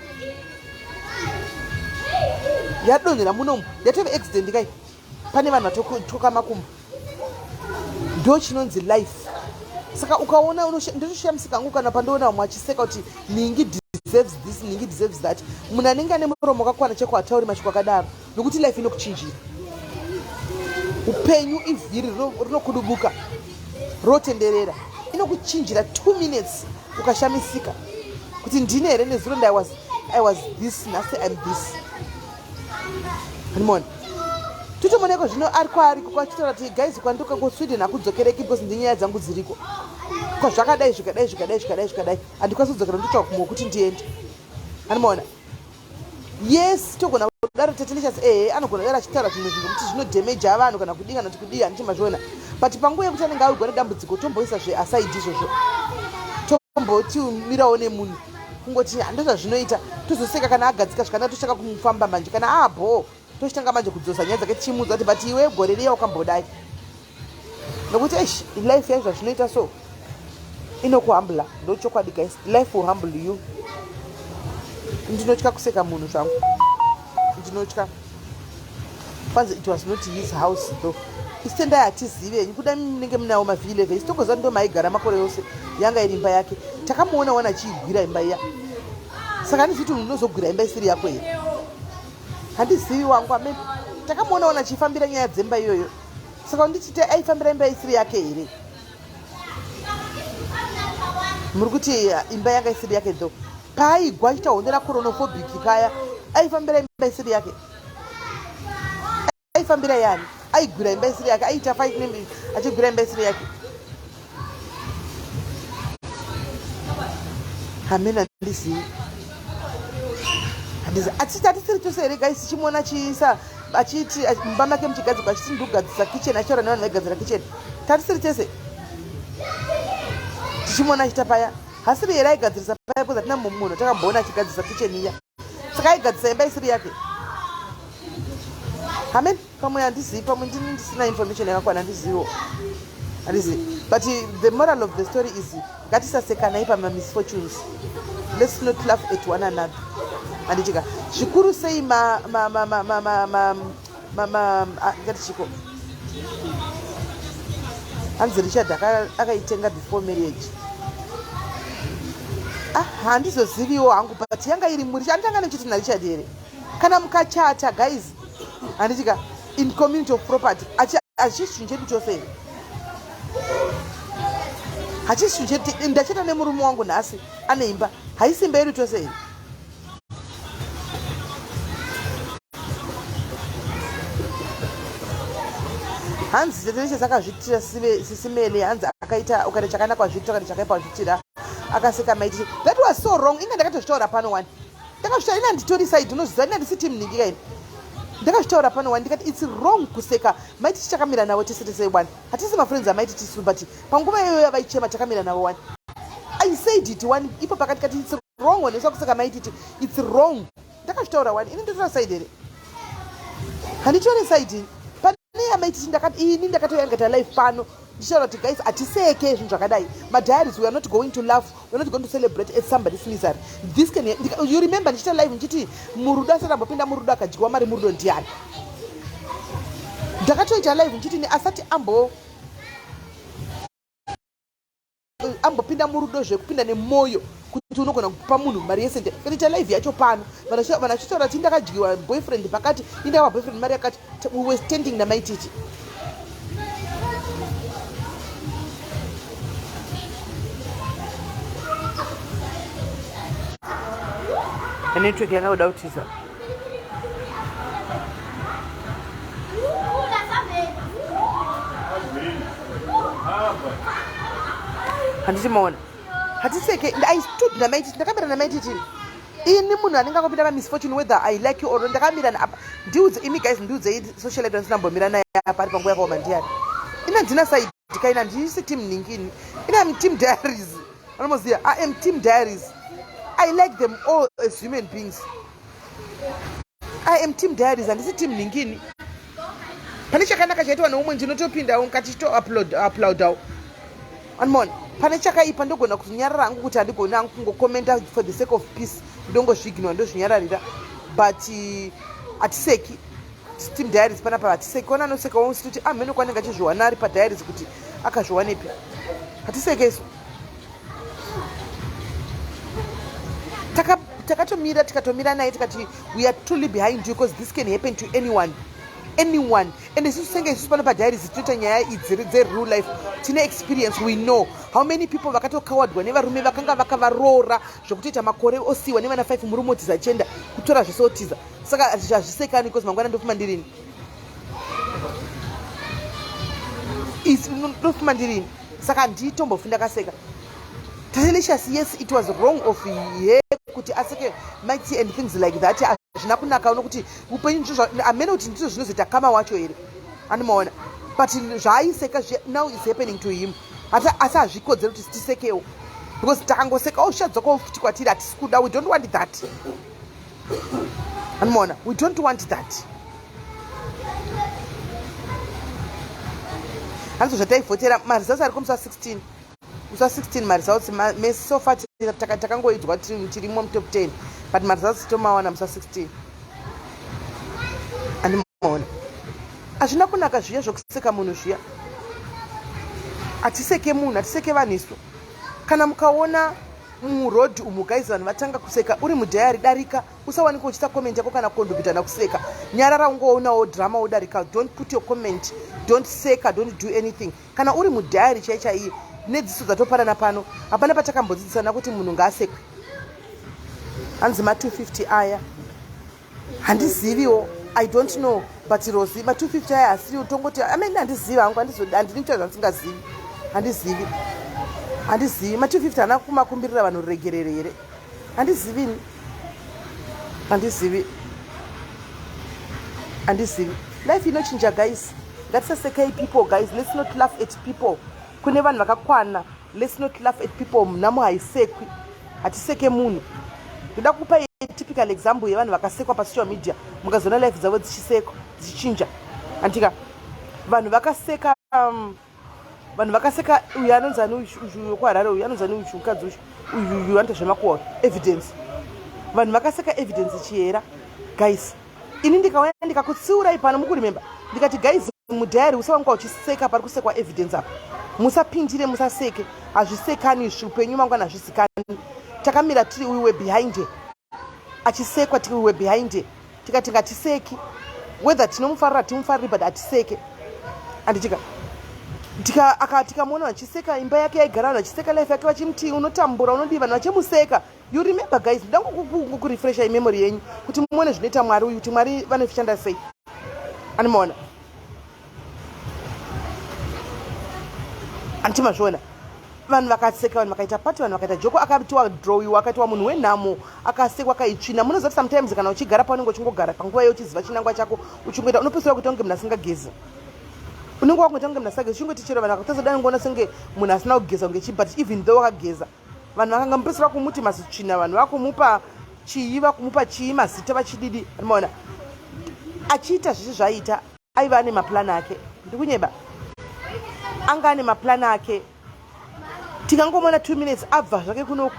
yadonhera munomu, yatove accident kai, pane vanhu vatotyoka makumbo. Ndo chinonzi life. Saka ukaona ndotoshamisika hangu kana pandoona vamwe achiseka kuti ningi deserves this, ningi deserves that. Munhu anenge ane muromo wakakwana cheko hatauri mashoko akadaro, nokuti life inokuchinjira. Upenyu ivhiri rinokudubuka rotenderera, inokuchinjira 2 minutes, ukashamisika kuti ndine here nezuro I was this, nhasi I'm this. Animona totomoneko zvino ari kwaari kwachitaura kuti guys, kwandoka kuSweden hakudzokereki because ndinyaya dzangu dziriko kwazvakadai, zvikadai, zvikadai, zvikadai, zvikadai, handikwanisi kudzokera, ndotsvaka kumwe kuti ndiende. Animona, yes, togona kudaro. Tetelicious, ehe, anogona kudaro achitaura zvimwe zvinhu kuti zvinodhemeja vanhu kana kudii kana kuti kudii, handiti mazviona? But panguva yekuti anenge awigwa nedambudziko, tomboisa zveaside izvozvo, tomboti mirawo nemunhu, kungoti handozvazvinoita. Tozoseka kana agadzika zvakanaka, tochitanga kumufamba manje. Kana aabhoo, tochitanga manje kudzosa nyaya dzake, tichimudza kuti but iwe gore riya wakambodai, nokuti eish, life yaizvo zvazvinoita so, inokuhambula. Ndochokwadi guys, life will humble you. Ndinotya kuseka munhu zvangu, ndinotya. Kwanzi it was not his house though. Isitendai, hatizive kuda munenge munawo mav11, isi tongoziva ndo maigara makore yose, yanga iri imba yake. Takamuona wana achiigwira imba iya, saka handizivi kuti munhu unozogwira imba isiri yako here. Handizivi wangu ame takamuona wana achifambira nyaya dzemba iyoyo, saka unditi aifambira imba isiri yake here? Muri kuti imba yanga isiri yake though. Paaigwa achiita hondo racoronophobic paya, aifambira imba isiri yake? Aifambira yani? Aigwira imba isiri yake? Aiita fight achigwira imba isiri yake? Hamena, handizivi, handizivi. Atiti hatisiri tose here guys tichimuona achiisa, achiti mumba make muchigadzirwa, achiti ndikugadzisa kitchen, achitaura nevanhu vaigadzira kitchen? Tatisiri tese tichimuona achiita paya? Hasiri here aigadzirisa paya? Because hatina munhu takamboona achigadzirisa kitchen iya. Saka aigadzisa imba isiri yake? Amen. Pamwe handizivi, pamwe ndini ndisina information yakakwana, handiziviwo, handizivi. But the moral of the story is ngatisasekanai pamamisfortunes. Let's not laugh at one another, handitika? Zvikuru sei ngati chiko, hanzi Richard akaitenga before marriage. Ah, handizoziviwo hangu, but yanga iri muri anditanga nechiti naRichard here? Kana mukachata guys, handitika, in community of property, hachisi chinhu chedu chose here? Hachisi chinhu chedu? Ndachata nemurume wangu nhasi, ane imba, haisi imba yedu tose here? Hanzi Tetelicious akazvitira sisimele. Hanzi akaita, ukaita chakanaka wazviitira, ukaita chakaipa wazviitira. Akaseka maiti, that was so wrong. Inga ndakatozvitaura pano wani, ndakazvitaura. Ina nditori side, unoziva, ina ndisi team ningi kaini. Ndakazvitaura pano wani, ndikati it's wrong kuseka maiti. Tichakamira navo tese tese wani, hatisi mafriends amaiti tisu, but panguva iyoyo yavaichema takamira navo wani. I said it wani ipo pakati kati it's wrong wanesa kuseka maititi, it's wrong. Ndakazvitaura wani. Ini ndotora side here? Handitori side pane yamaititi. Ini ndakatoyangata live pano ndichitaura kuti guys, hatiseke zvinhu zvakadai. Madiaries, we are not going to laugh, we are not going to celebrate at somebody's misery. This can, you remember ndichiita live ndichiti murudo asati ambopinda murudo akadyiwa mari murudo ndiani? Ndakatoita live ndichiti ni asati ambo ambopinda murudo zvekupinda nemwoyo kuti unogona kupa munhu mari yese ndikatoita live yacho pano vanhu vachitaura kuti ndakadyiwa boyfriend pakati indakapa boyfriend mari yakati we were standing namaititi network yanga kuda kutiza. Handiti maona hatiseke. I stood namaititi, ndakamira namaititi. Ini munhu anenge angopinda pamisfortune, whether I like you or ndakamira apa. Ndiudze imi guys, ndiudzei social life ndinambomira naye apa ari panguva yakaoma ndiyani? Ina ndina side kaina, handisi team ningini. Ina am Team Diaries, anomoziva. I am Team Diaries. I like them all as human beings. I am Team Diaries, handisi team ningini. Pane chakanaka chaitwa neumwe, ndinotopindawo mukati chitouploadawo. Anmon pane chakaipa, ndogona kunyarara hangu kuti handigoni hangu kungokomenta for the sake of peace, ndongozvignwa, ndozvinyararira. But hatiseki Team Diaries panapa, hatiseki. Ona anoseka wonsitoti amheno ah, kwanenge achizviwana ari paDiaries kuti akazviwanepi. Hatiseke isu. Takatomira, tikatomira naye, tikati we are truly behind you because this can happen to anyone, anyone. And isusu senge isusu pano paDiaries tinoita nyaya idzi dzereal life, tine experience. We know how many people vakatokawadwa nevarume vakanga vakavaroora zvekutoita makore, osiyiwa nevana 5, murume otiza, achienda kutora zvese, otiza. Saka hazvisekani because mangwana ndofuma ndirini, ndofuma ndirini. Saka handitombofi ndakaseka Tatelicious. Yes, it was wrong of her kuti aseke Mighty and things like that. Hazvina kunaka nokuti upenyu amene kuti ndizvo zvinozoita kama wacho here, andimaona. But zvaaiseka now is happening to him. Asi hazvikodzeri kuti tisekewo because takangoseka oshadzokawo futi kwatiri. Hatisi kuda, we don't want that, andimaona. We don't want that. Hanzi zvataivhotera, maresults ari kumusi wa16, musi wa16 maresults. So far takangoidzwa tirimo mutop 10, but maresults tomawana musi wa16, andimaona. Hazvina kunaka zviya zvokuseka munhu zviya. Hatiseke munhu, hatiseke vanhu isu. Kana mukaona muroad umu guys vanhu vatanga kuseka, uri mudiary, darika. Usawanikwa uchiita comment yako kana kondobhitana kuseka. Nyarara, ungoonawo drama, wodarika. Don't put your comment, don't seka, don't do anything kana uri mudiary chai chaiye. Nedziso dzatopanana pano, hapana patakambodzidzisana kuti munhu ngaasekwe. Hanzi ma250 aya handiziviwo, I don't know. But Rosi, ma250 aya asiriwo, tongoti amene handizivi hangu, handidi kuita zvandisingazivi. Handizivi, handizivi. Ma250 haana kumakumbirira vanhu ruregerero here? Handizivini, handizivi, handizivi. Life inochinja guys. Ngatisasekei people guys, let's not laugh at people. Kune vanhu vakakwana, let's not laugh at people. Nhamo haisekwi, hatiseke munhu. Ndoda kupa typical example yevanhu vakasekwa pasocial media, mukazoona life dzavo dzichisekwa, dzichichinja. Andika vanhu vakaseka, vanhu vakaseka uyu anonzi ani, uyu wekuHarare, uyu anonzi ani, uyu mukadzi uyu, uyu uyu anoita zvemakuhwa, Evidence. Vanhu vakaseka Evidence Chihera guys. Ini ndikauya ndikakutsiurai pano, mukuremember, ndikati guys, mudiary usawanikwa uchiseka pari kusekwa Evidence apa. Musapindire, musaseke, hazvisekani izvi. Upenyu mangwana hazvisikani. Takamira tiri, we were behind her achisekwa, we were behind her. Tikati ngatiseki, whether tinomufarira, timufariri, but hatiseke. Anditika tikamuona vachiseka imba yake yaigara, vanhu vachiseka life yake, vachimuti unotambura, unodii, vanhu vachimuseka. You remember guys? Ndoda ngokurefresha imemory yenyu kuti muone zvinoita Mwari uyu, kuti Mwari vanoshanda sei. Animaona, anditi mazviona? Vanhu vakaseka, vanhu vakaita pati, vanhu vakaita joko, akatiwa drawiwa, akaitiwa munhu wenhamo, akasekwa, akaitsvina. Munoziva kuti sometimes kana uchigara paunenge uchingogara panguva iyo, uchiziva chinangwa chako, uchingoita, unopedzisira kuita kunge munhu asingagezi. Unenge wakungoita kunge munhu asingagezi, uchingoti chero vanhu vakatazodai ngoona senge munhu asina kugeza kunge chii. But even though wakageza, vanhu vakanga mupedzisira kumuti mazitsvina, vanhu vakumupa chii, vakumupa chii, mazita vachididi. Maona achiita zvese zvaiita, aiva ane maplani ake. Ndikunyeba? Anga ane maplani ake. Tikangomona 2 minutes abva zvake kunoku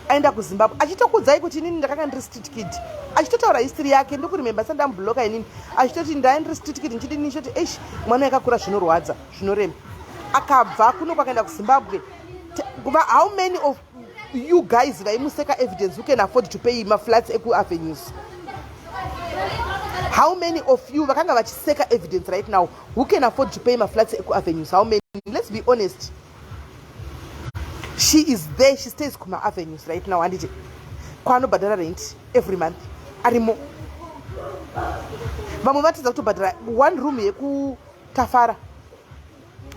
aenda kuZimbabwe, achitokudzai kuti inini ndakanga ndiri street kid, achitotaura history yake. Ndikuremember sati ndamubloka inini, achitoti ndai ndiri street kid, nchidini. Choti eish, mwana yakakura, zvinorwadza, zvinorema. Akabva kunoku akaenda kuZimbabwe. How many of you guys vaimuseka Evidence who can afford to pay maflats ekuavenues? How many of you vakanga vachiseka Evidence right now who can afford to pay maflats ekuavenues? How many? Let's be honest. She is there, she stays kuma-avenues right now, handiti? Kwaanobhadhara rent every month arimo. Vamwe vatadza kutobhadhara one room yekutafara,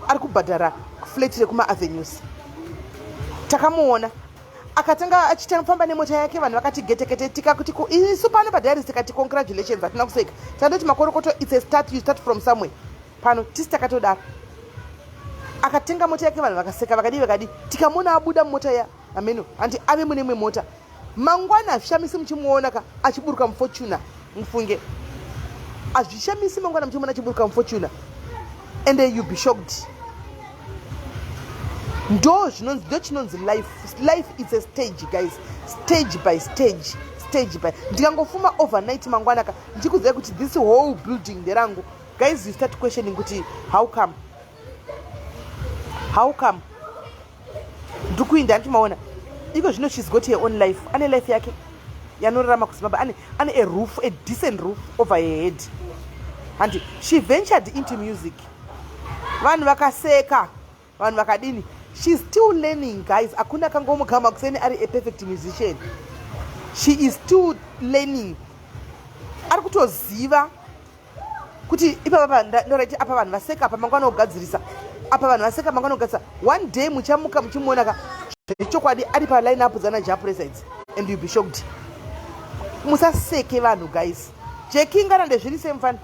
ari kubhadhara flat rekuma-avenues. Takamuona akatanga achitafamba nemota yake, vanhu vakati getekete. Tikakuti isu pano padiaries, tikati congratulations. Hatina kuseka, takandoti makorokoto. It's a start, you start from somewhere. Pano tisi takatodaro. Akatenga mota yake, vanhu vakaseka, vakadii, vakadii. Tikamuona abuda mumota ya ameno, handi ave mune imwe mota mangwana. Hazvishamisi muchimuona ka achiburuka muFortuner. Mufunge, hazvishamisi mangwana muchimuona achiburuka muFortuner and you be shocked. Ndo zvinonzi, ndo chinonzi life. Life is a stage, guys, stage by stage, stage by. Ndikangofuma overnight mangwana ka ndichikuziva kuti this whole building nderangu, guys, you start questioning kuti how come, how come ndikuinda. Handimaona iko zvino she's got her own life, ane life yake yanorarama kuZimbabwe, ane a roof, a decent roof over her head. Handi she ventured into music, vanhu vakaseka, vanhu vakadini. She's still learning, guys. Hakuna kangomugama kuseni ari a perfect musician. She is still learning. Ari kutoziva kuti ipapa ndoraiti apa vanhu vaseka, apa mangwana kugadzirisa, apa vanhu vaseka, mangwana kugadzirisa. One day muchamuka muchimuona ka zvechokwadi ari paline up dzana Jah Prayzah idzi and you be shocked. Musaseke vanhu, guys. Jekingana ndezviri semufana.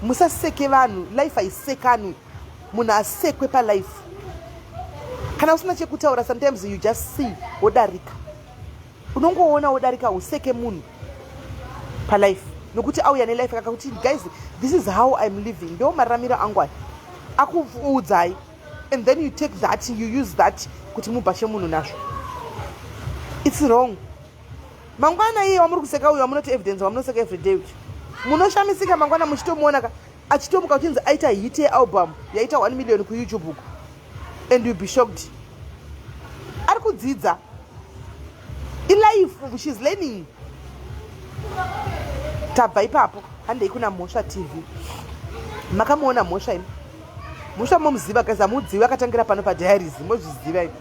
Musaseke vanhu, life haisekanwi. Munhu asekwe palife. Kana usina chekutaura, sometimes you just see, wodarika. Unongoona, wodarika. Useke munhu palife nokuti auya nelife kaka kuti, "Guys, this is how I'm living, ndo mararamiro angu aya," akuudzai, and then you take that, you use that kuti mubhashe munhu nazvo. It's wrong. Mangwana iye wamuri kuseka uyu, wamunoti Evidence, wamunoseka everyday uchi, munoshamisika mangwana muchitomuona ka achitomuka uchinzi aita hit yealbum yaita 1 million kuYouTube uko and you be shocked. Ari kudzidza, ilife, she's learning. Tabva ipapo, handei kuna Mhosva TV. Makamuona Mhosva imi? Mhosva momuziva, guys? Hamudzivi? Akatangira pano padiaries, mozviziva imi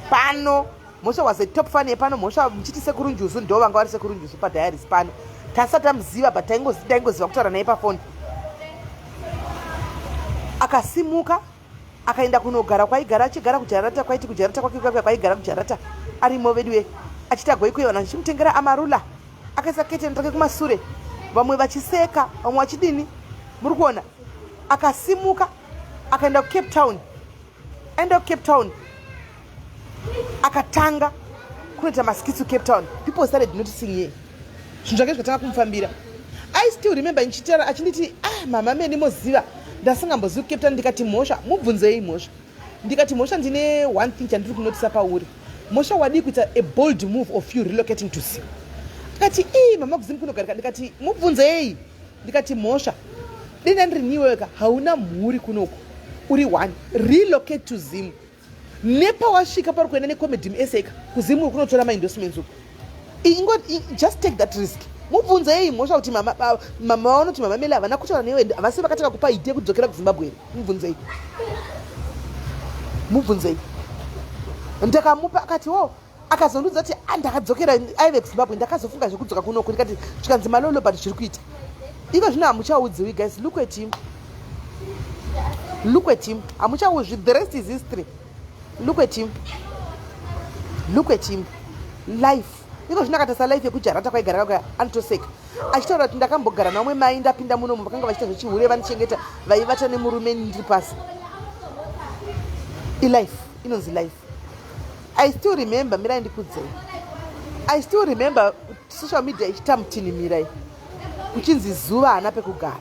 pano. Mhosva was a top fan yepano. Mhosva muchiti Sekurunjuzu, ndo vanga vari Sekurunjuzu padiaries pano. Tasati tamuziva, but taingoziva kutaura naye pafoni. Akasimuka akaenda kunogara kwaigara, achigara kujarata, kwaiti kujarata kwake kwake kwaigara kujarata arimo veduwe, achiita goikwe, vanhu vachimutengera Amarula, akaisa keteni rake kumasure, vamwe vachiseka, vamwe vachidini. Muri kuona, akasimuka akaenda kuCape Town. Aenda kuCape Town, akatanga kunoita maskits kuCape Town. People started noticing ye, zvinhu zvake zvikatanga kumufambira. I still remember ndichitaura achinditi, "Ah, mama meni moziva ndasingambozivi kuCape Town." Ndikati, "Mhosva, mubvunzei Mhosva." Ndikati, "Mhosva, ndine one thing chandiri kunotisa pauri. Mhosva, wadii kuita a bold move of you relocating to Zim?" Akati, "Ii, mama, kuZim kunogarika." Ndikati, "Mubvunzei." Ndikati, "Mhosva, denda ndiri niweka, hauna mhuri kunoku, uri one, relocate to Zim. Nepawasvika pari kuenda necomedy muSA ka, kuZim uri kunotora maendorsements uku. Just take that risk." Mubvunzei Mhosva kuti mama vanoti mama Mele havana kutaura newe, havasi vakatanga kupa idea yekudzokera kuZimbabwe here? Mubvunzei, mubvunzei. Ndakamupa, akati o, akazondiudza kuti, "Ah, ndakadzokera aive kuZimbabwe, ndakazofunga zvekudzoka kunoku." Ndikati, zvikanzi malolo, but zviri kuita iko zvino hamuchaudziwi. Guys, look at him, look at him. Hamuchauzvi, the rest is history. Look at him, look at him. Life iko zvino, akatarisa life yekujarata kwaigara kakaya, anotoseka achitaura kuti, "Ndakambogara namwe mai, ndapinda munomu, vakanga vachiita zvechihure, vandichengeta, vaivata nemurume ndiri pasi." Ilife inonzi life. I still remember, mirai ndikudzei, I still remember social media ichitamutinimirai kuchinzi Zuva haana pekugara.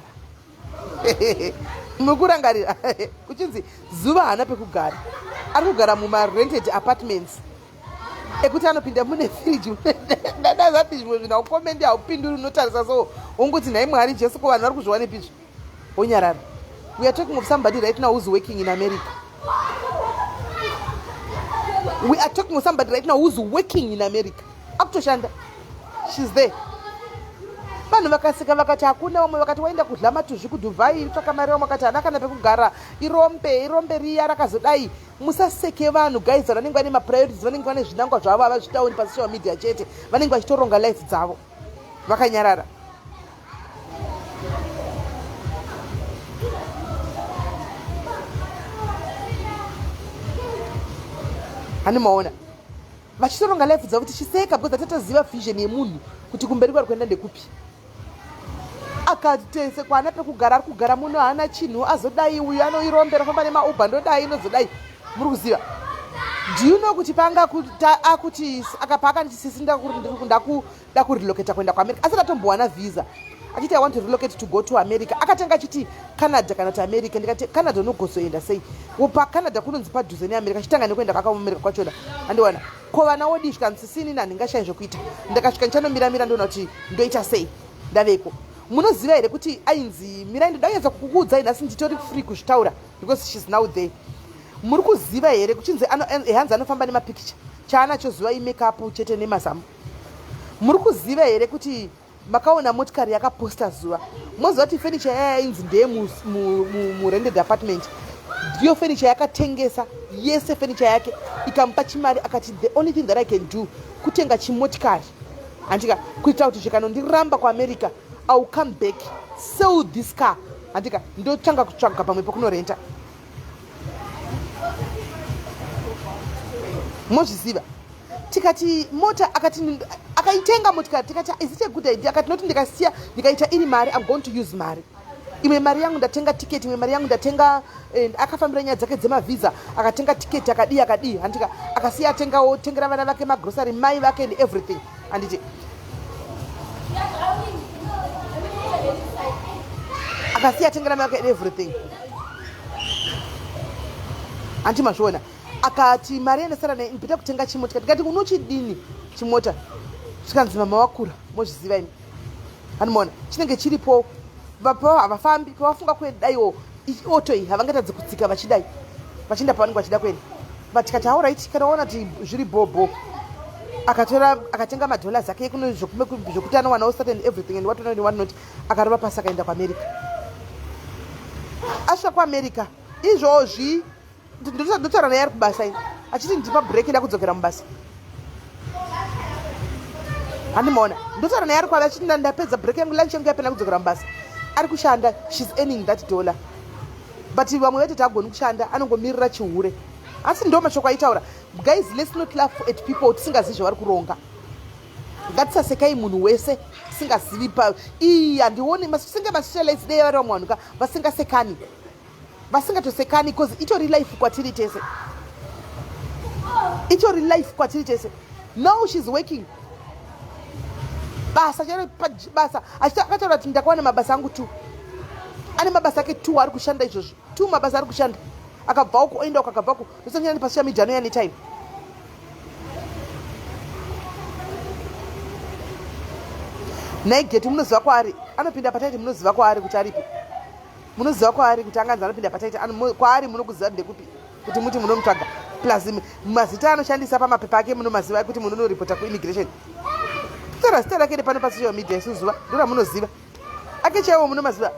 Mukurangarira kuchinzi Zuva haana pekugara, ari kugara mumarented apartments ekuti anopinda mune firiji. Ndadazati zvimwe zvinhu haukomendi, haupinduri, unotarisa so wongoti, "Nhai Mwari Jesu, ko vanhu vari kuzviwanepizvo?" Wonyarara. We are talking of somebody right now who's working in America. We are talking with somebody right now who's working in America, akutoshanda. She's there. Vanhu vakaseka vakati hakuna. Vamwe vakati waenda kudla matuzvi kuDubai, tsvaka mari. Vamwe vakati hana kana pekugara, irombe, irombe riya rakazodai. Musaseke vanhu, guys. Vanenge vane mapriorities, vanenge vane zvinangwa zvavo, havazvitauri pasocial media chete. Vanenge vachitoronga life dzavo vakanyarara. Hani maona vachitoronga life dzavo, tichiseka because atatoziva vision yemunhu kuti kumberi kwari kuenda ndekupi. Akati tese kwana pekugara, ari kugara muno, haana chinhu, azodai uyu anoirombera, famba nemaUber, ndodai, inozodai. Muri kuziva, do you know kuti panga akuti akapa akanditi, "Sisi, ndakuda kurelocata kuenda kuAmerica," asati atombowana visa, achiti, "I want to relocate to go to America." Akatanga achiti Canada kana kuti America. Ndikati, "Canada unogozoenda sei? PaCanada kunonzi padhuze neAmerica." Achitanga nekuenda kwakaAmerica kwachona, andiwana ko vana wodi. Svikanzi, "Sisini, handingashayi zvokuita. Ndakasvika ndichanomiramira, ndoona kuti ndoita sei ndaveko." Munoziva here kuti ainzi, mirai, ndoda kunyatsa kukuudzai nhasi, nditori free kuzvitaura because she's now there. Muri kuziva here kuchinzi hanzi anofamba nemapikicha? Chaanacho zuva imakeup chete nemazamu. Muri kuziva here kuti makaona motikari yakaposta zuva? Moziva kuti furniture yaya yainzi ndeye murented apartment, ndiyo furniture yakatengesa yese, furniture yake ikamupa chimari. Akati, "The only thing that I can do kutenga chimotikari, handika, kuitira kuti zvikanondiramba kuAmerica, I will come back, sell this car, handika, ndotanga kutsvaga pamwe pekunorenta." Mozviziva? Tikati mota, akati akaitenga motikari. Tikati, "Is it a good idea?" Akati, "Noti ndikasiya ndikaita iri mari, I'm going to use mari, imwe mari yangu ndatenga tiketi, imwe mari yangu ndatenga." Akafambira nyaya dzake dzemavhisa, akatenga tiketi, akadii, akadii, handika. Akasiya atengawo, tengera vana vake magrosary, mai vake and everything, handiti? Akasiya atengera mai vake and everything, handi mazviona? Akati mari yandasara naye ndipita kutenga chimota. Tikati, "Unochidini chimota?" Zvikanzi, "Mama wakura, mozviziva imi." Anomaona chinenge chiripo, baba havafambi. Pavafunga kuendaiwo auto iyi, havangatadzi kutsika vachidai, vachienda pavanenge vachida kuenda. But tikati, "Alright, kana waona kuti zviri bhobho." Akatora, akatenga madollars ake kuno zvokuti anowanawo certain everything and what not and what not. Akarova pasi, akaenda kuAmerica. Asvika kuAmerica izvozvi, ndotaura naye ari kubasa ini, achiti, "Ndipa break, ndakudzokera mubasa." Handimaona? Ndotaura naye ari kwave, achiti, "Ndapedza break yangu, lunch yangu yapena, kudzokera mubasa." Ari kushanda, she's earning that dollar. But vamwe vatoti agoni kushanda, anongomirira chihure. Asi ndo mashoko aitaura. Guys, let's not laugh at people tisingazivi zvavari kuronga. Ngatisasekai munhu wese tisingazivi. Pa ii handioni senge masocialites dei vari vamwe vanhu ka vasingasekani, vasingatosekani, because itori life kwatiri tese, itori life kwatiri tese. Now she's working, basa chero basa. Akataura kuti, "Ndakawana mabasa angu two." Ane mabasa ake two ari kushanda izvozvo, two mabasa ari kushanda. Akabva uku, oenda uku, akabva uku. Ndosangana nepasocial media, anoya netime. Naigeti, munoziva kwaari? Anopinda pataiti, munoziva kwaari kuti aripi? Munoziva kwaari kuti anganzi anopinda pataiti? Kwaari munokuziva ndekupi kuti muti munomutsvaga? Plus mazita anoshandisa pamapepa ake munomaziva kuti munonoripota kuimmigration? Taura zita rake nepano pasocial media isu zuva ndoramunoziva ake chaiwo, munomaziva?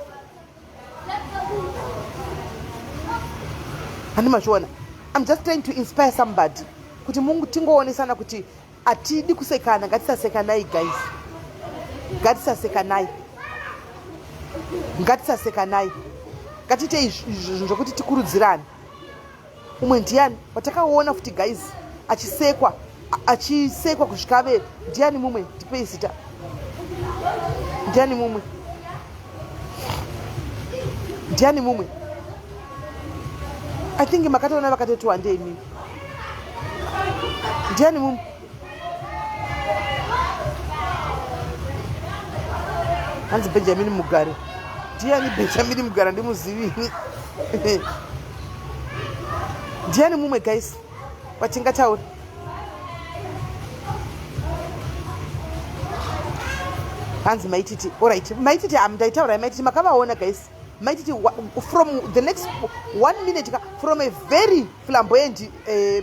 Handi mazviona? I'm just trying to inspire somebody kuti tingoonesana kuti hatidi kusekana. Ngatisasekanai, guys, ngatisasekanai, ngatisasekanai. Ngatiitei zvinhu zvokuti tikurudzirane. Umwe ndiani watakaona futi, guys, achisekwa, achisekwa kusvika ave? Ndiani mumwe? Ndipei zita. Ndiani mumwe? Ndiani mumwe? I think makatoona vakatoti wandei mimi. Ndiani mumwe? Hanzi Benjamin Mugare. Ndiani Benjamin Mugare? Ndimuzivini. Ndiani mumwe, guys, watingataura? Hanzi Maititi. Alright, Maititi. Ndaitaura Maititi. Makavaona, guys? Maititi, from the next one minute, from a very flamboyant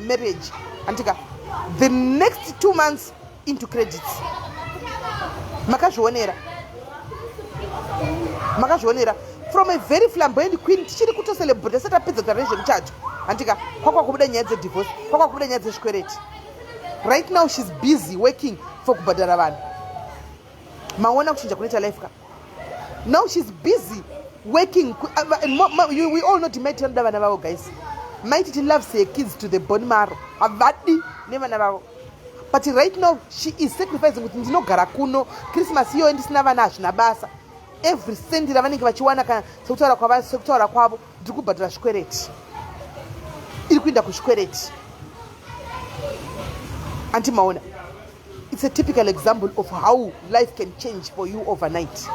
marriage. Antika the next 2 months into credits. Makazvionera. Makazvionera from a very flamboyant queen tichiri kutocelebrate sati tapedza kutaura nezvemuchato. Antika kwakwa kubuda nyaya dzedivorce, kwakwa kubuda nyaya dzezvikwereti. Right now she's busy working for kubhadhara vanhu. Maona kuchinja kunoita life ka. Now she's busy working. We all know kuti Mai Titi vanoda vana vavo guys. Mai Titi loves her kids to the bone marrow. Havadi nevana vavo. But right now she is sacrificing kuti ndinogara kuno Christmas iyoyo ndisina vana hazvina basa. Every cent ravanenge vachiwana kana sekutaura kwava sekutaura kwavo ndiri kubhadhara zvikwereti. Iri kuinda kuzvikwereti. Anti maona. It's a typical example of how life can change for you overnight.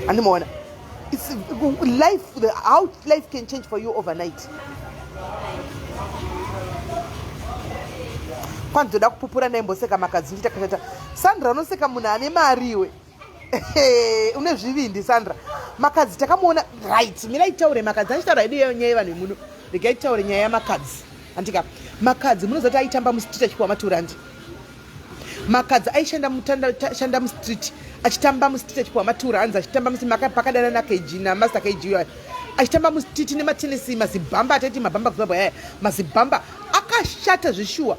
Andimaona. It's life, the, how life can change for you overnight. Kwanzi ndoda kupupura ndaimboseka makadzi ndiita kashata. Sandra unoseka munhu ane mari iwe. Une zvivindi Sandra. Makadzi takamuona right. Mirai taure makadzi achitaura hedu nyaya yevanhu vemuno. Regai titaure nyaya yamakadzi. Andika makadzi munoziva kuti aitamba mustreet achipiwa maturandi. Makadzi aishanda mutanda shanda mustreet achitamba mustreet achipiwa maturands achitamba mustreet pakadana na KG na Master KG uyo achitamba mustreet nematenesi mazibhamba ataiti mabhamba kuZimbabwe aya mazibhamba akashata zveshuwa.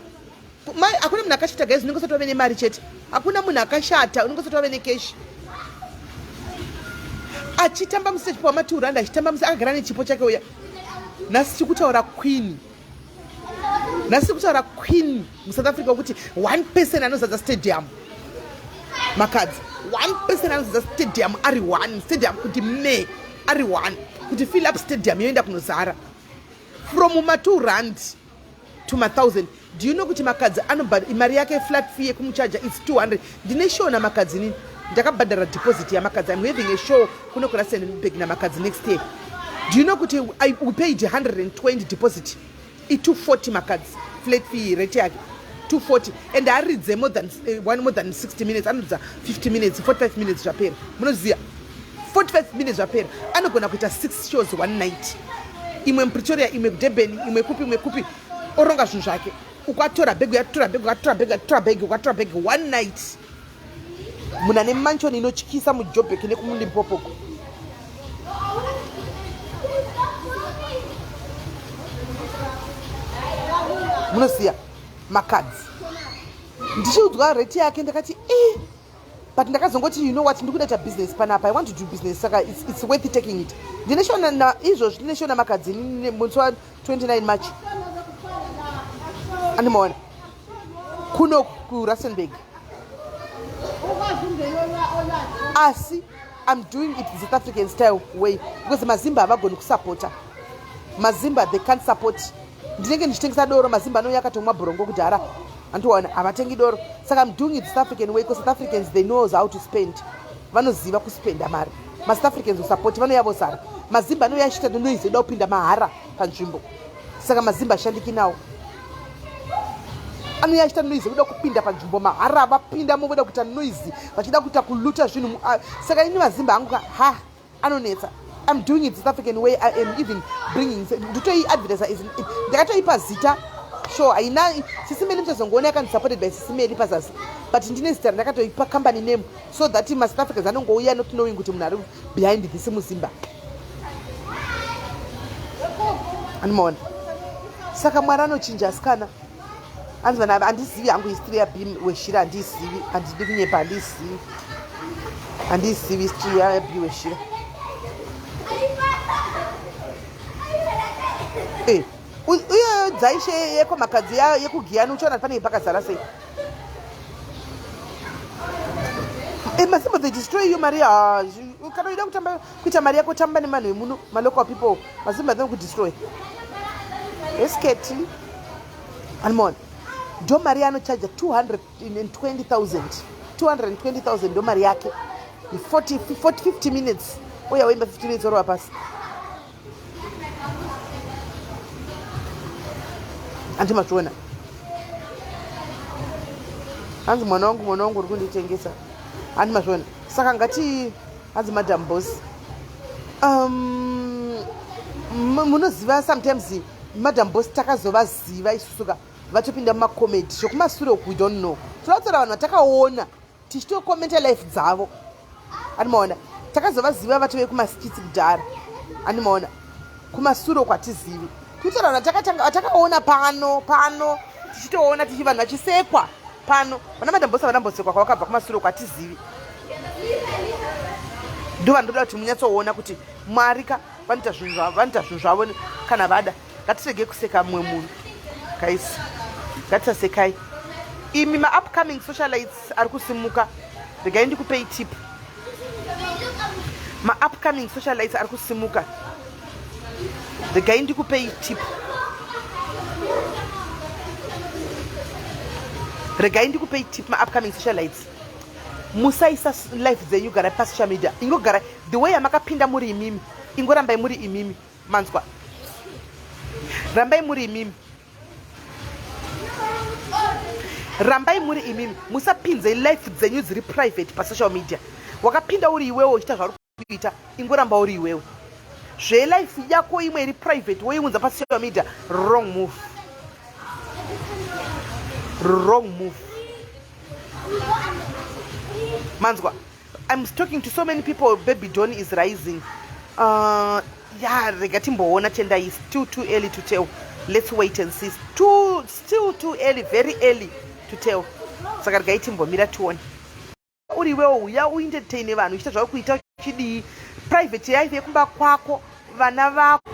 Mai hakuna munhu akashata guys unenge usati wave nemari chete. Hakuna munhu akashata unenge usati wave necash. Achitamba mustreet achipiwa maturand achitamba mustreet akagara nechipo chake uya. Nhasi tiri kutaura queen. Nhasi tiri kutaura queen muSouth Africa wekuti one person anozadza stadium. Makadzi one person anozadza stadium ari one stadium kuti me ari one kuti fill up stadium yoenda kunozara from ma 2 rand to ma 1000. Do you know kuti Makadzi anobhadhara mari yake flat fee yekumuchaja it's 200. Ndine show naMakadzi inini. Ndakabhadhara deposit yaMakadzi. I'm having a show kuno kuRustenburg naMakadzi next year. Do you know kuti we paid 120 deposit? I 240 Makadzi flat fee rate yake 240 and aridze more than one more than 60 minutes anoridza 50 minutes 45 minutes zvapera. Munoziva 45 minutes zvapera anogona kuita 6 shows one night. Imwe muPretoria, imwe kuDurban, imwe kupi, imwe kupi. Oronga zvinhu zvake. Ukatora bhegi, uyatora bhegi, ukatora bhegi, ukatora bhegi, ukatora bhegi one night. Munhu ane mansion inotyisa muJobek nekumuLimpopo. Munosiya Makadzi. Ndichiudzwa rate yake ndakati eh but ndakazongoti you know what ndikuda kuita business panapa. I want to do business saka it's worth taking it. Ndine shona na izvozvi ndine shona Makadzi musi wa 29 March. Andimaona kuno kuRustenburg. Asi I'm doing it the South African style way because mazimba havagoni kusapota. Mazimba they can't support. Ndinenge ndichitengesa doro mazimba anouya akatomwa bhorongo kudhara. Andiwana havatengi doro. Saka I'm doing it South African way because South Africans they knows how to spend. Vanoziva kuspenda mari. MaSouth Africans support vanouya vozara. Mazimba anouya achiita noise yoda kupinda mahara panzvimbo. Saka mazimba ashandiki nawo. Anouya achiita noise yoda kupinda panzvimbo mahara vapinda movoda kuita noise vachida kuita kuluta zvinhu. Saka ini mazimba angu ha anonetsa. I'm doing it South African way. I am even bringing ndotoi advertise is ndakatoipa zita sure haina Sisimeli muchazongoona yakanzi supported by Sisimeli pazasi but ndine zita randakatoipa company name so that maSouth Africans anongouya not knowing kuti munhu ari behind this muzimba. Anomaona saka Mwari anochinja asikana. Anzi vanhu ava handizivi hangu history yaB Weshira handizivi, handidi kunyepa handizivi. Handizivi history yaB Weshira. Uye dzaishe yekwaMakadzi yekugiyani uchiona panenge pakazara sei. Masimba they destroy you mari. Kana uida kutamba kuita mari yako tamba nevanhu vemuno malocal people. Masimba they esketi. Anmon. Ndo mari yaanochaja 220,000. 220,000 ndo mari yake. 40, 40, 50 minutes. Uya waimba 50 minutes orova pasi. Anti mazviona. Hanzi mwana wangu, mwana wangu uri kunditengesa. Anti mazviona. Saka ngati hanzi Madam Boss. Munoziva sometimes Madam Boss takazovaziva isusu ka vatopinda mumacomedy, zvekumasure uku we don't know. Toda kutaura vanhu vatakaona tichitokomenta life dzavo, animaona. Takazovaziva vatove kumaskits kudhara, animaona. Kumasure uku hatizivi. Kutaura vanhu vatakatanga vatakaona pano pano tichitoona tichi vanhu vachisekwa pano, vana Madam Boss havana mbosekwa kwavakabva kumasure uku hatizivi. Ndo vandoda kuti munyatsoona kuti Mwari ka vanoita zvinhu zvavo, vanoita zvinhu zvavo kana vada. Ngatirege kuseka mumwe munhu guys, ngatisasekai. Imi maupcoming socialites ari kusimuka, regai ndikupei tip. Maupcoming socialites ari kusimuka, regai ndikupei tip, regai ndikupei tip. Maupcoming socialites, musaisa life dzenyu, garai pasocial media, ingogara the way yamakapinda muri imimi, ingorambai muri imimi, manzwa? Rambai muri imimi, rambai muri imimi. Musapinze life dzenyu dziri private pasocial media. Wakapinda uri iwewe uchiita zvauri kuita, ingoramba uri iwewe. Zvelife yako imwe iri private woiunza pasocial media, wrong move, wrong move, manzwa? I'm talking to so many people. Baby Don is rising. Yeah, rega timboona. Tendai, is still too early to tell. Let's wait and see. Too, still too early, very early to tell. Saka regai timbomira tione. Uri iwewo, uya uentertaine vanhu uchiita zvauri kuita, uchidii private life yekumba kwako, vana vako.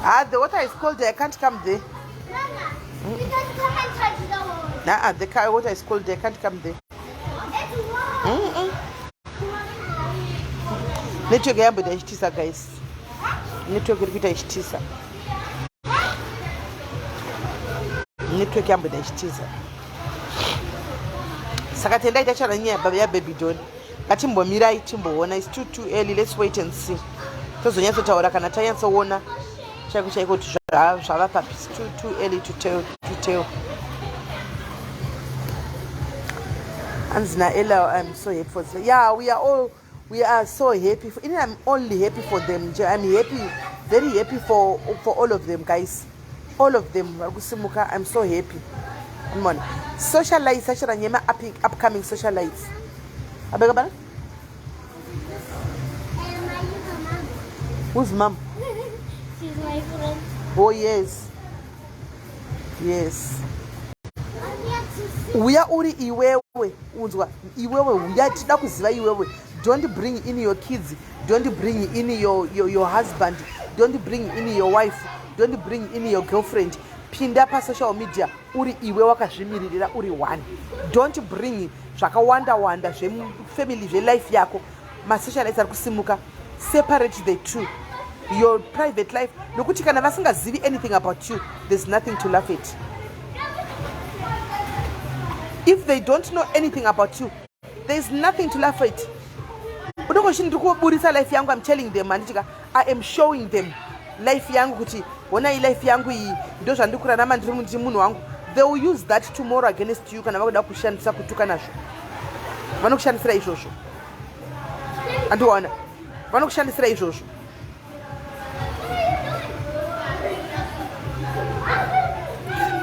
Ah, the water is cold, I can't come there.
You can come and touch the water.
Nah, the car water is cold, I can't come there.
It's warm.
Network yamboita ichitisa guys, network iri kuita ichitisa, network yamboita ichitiza. Saka tendai tachara nyaya yaBaby Don. Ngatimbomirai timboona, is too too early. Let's wait and see. Tozonyatsotaura kana tanyatsoona chaiko chaiko kuti zvava papi. It's too too early to tell, to tell. Hanzi naEla, "I'm so happy for them." Yeah, we are all, we are so happy for, I'm only happy for them. I'm happy, very happy for all of them guys, all of them vari kusimuka. I'm so happy. Mona socialites achira nyema, upcoming socialites abeka bana. Who's mom?
She's my friend.
Oh yes. Uya uri iwewe, unzwa iwewe, uya tida kuziva iwewe. Don't bring in your kids, don't bring in your husband, don't bring in your wife, don't bring in your girlfriend. Pinda pasocial media uri iwe, wakazvimiririra, uri one. Don't bring zvakawanda wanda zvefamily, zvelife yako. Masocialites ari kusimuka, separate the two, your private life, nokuti kana vasingazivi anything about you, there's nothing to laugh at. If they don't know anything about you, there's nothing to laugh at. Unongochiti ndiri kuburisa life yangu, I'm telling them, handitika? I am showing them life yangu kuti honai life yangu iyi, ndo zvandiri kurarama, ndiri munhu wangu. They will use that tomorrow against you. Kana vakuda kushandisa kutuka nazvo, vanokushandisira izvozvo, andiwana? Vanokushandisira izvozvo.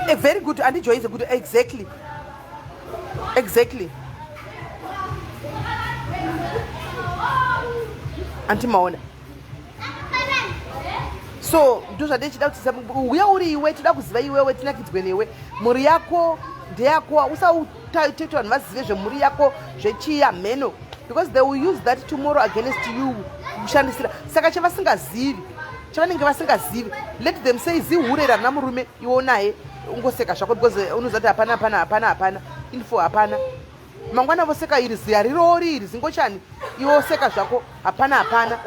A very good andijoy is a good, exactly. Antimaona? So ndo zvandechida kuti uya uri iwe, toda kuziva iwewe, tinakidzwe newe. Mhuri yako ndeyako, usautoti vanhu vazive zvemhuri yako zvechiya mheno, because they will use that tomorrow against you, kushandisira. Saka chavasingazivi, chavanenge vasingazivi, let them say zihure rana murume, iwe unaye, ungoseka zvako because unoziva kuti hapana, hapana, hapana, hapana info, hapana. Mangwana voseka iri ziya rirori, iri zingochani, iwe woseka zvako, hapana, hapana,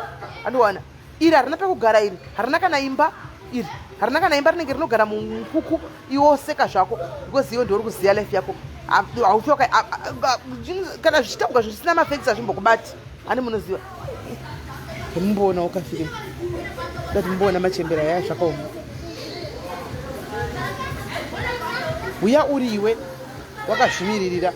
andiwana? Iri harina pekugara, iri harina kana imba, iri harina kana imba, rinenge rinogara mumukuku, iwe woseka zvako because iwe ndiuri kuziva life yako. Haufi kana zvichitaurwa zvisina mafacts, hazvimbokubati. Ani munoziva mumboona ukafirimu dati mumboona machembera yaya, zvakaoma. Uya uri iwe, wakazvimiririra.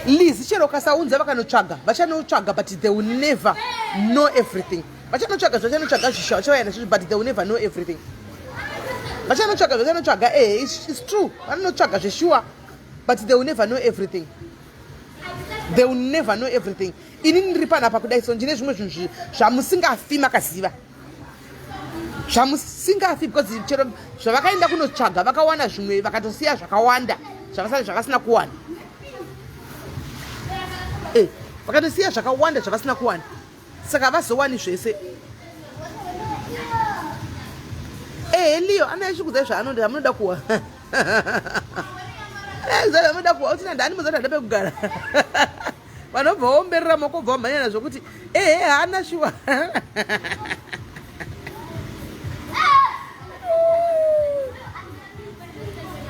Lizi chero ukasaunza vakanotsvaga vachanotsvaga but they will never know everything. Vachanotsvaga zvachanotsvaga zvisha vachauya nazvo but they will never know everything. Vachanotsvaga zvachanotsvaga eh it's, it's true. Vanotsvaga zveshuwa but they will never know everything. They will never know everything. Ini ndiri panapa kudai so ndine zvimwe zvinhu zvamusingafi makaziva. Zvamusingafi because chero zvavakaenda kunotsvaga vakawana zvimwe vakatosiya zvakawanda zvavasati zvavasina kuwana. Eh, vakatosiya zvakawanda zvavasina kuwana. Saka havazowani zvese. Eh, Leo ana achikudzai zvaanoda amunoda kuwa. Amunoda kuwa utina ndani muzati hada pekugara. Vanobva vaomberera maoko bva vamhanya nazvo kuti ehe haana shuwa.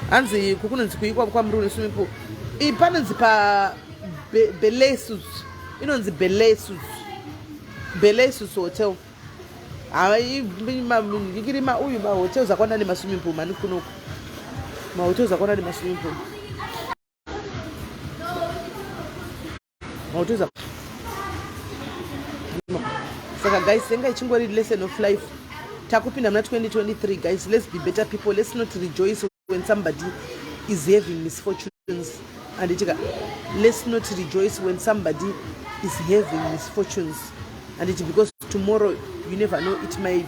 Hanzi kukunonzi kuikwa kwamuri une swimming pool. Iyi panonzi pa Belesus. Inonzi Belesus. Belesus Hotel. Haikiri mauyu mahotels akawanda nemaswimming pool mani kunoku. Mahotels akawanda nemaswimming pool. Mahotels Saka guys, senga ichingori lesson of life. Takupinda muna 2023 guys, let's be better people. Let's not rejoice when somebody is having misfortunes. Anditika, let's not rejoice when somebody is having misfortunes. And it because tomorrow you never know, it might,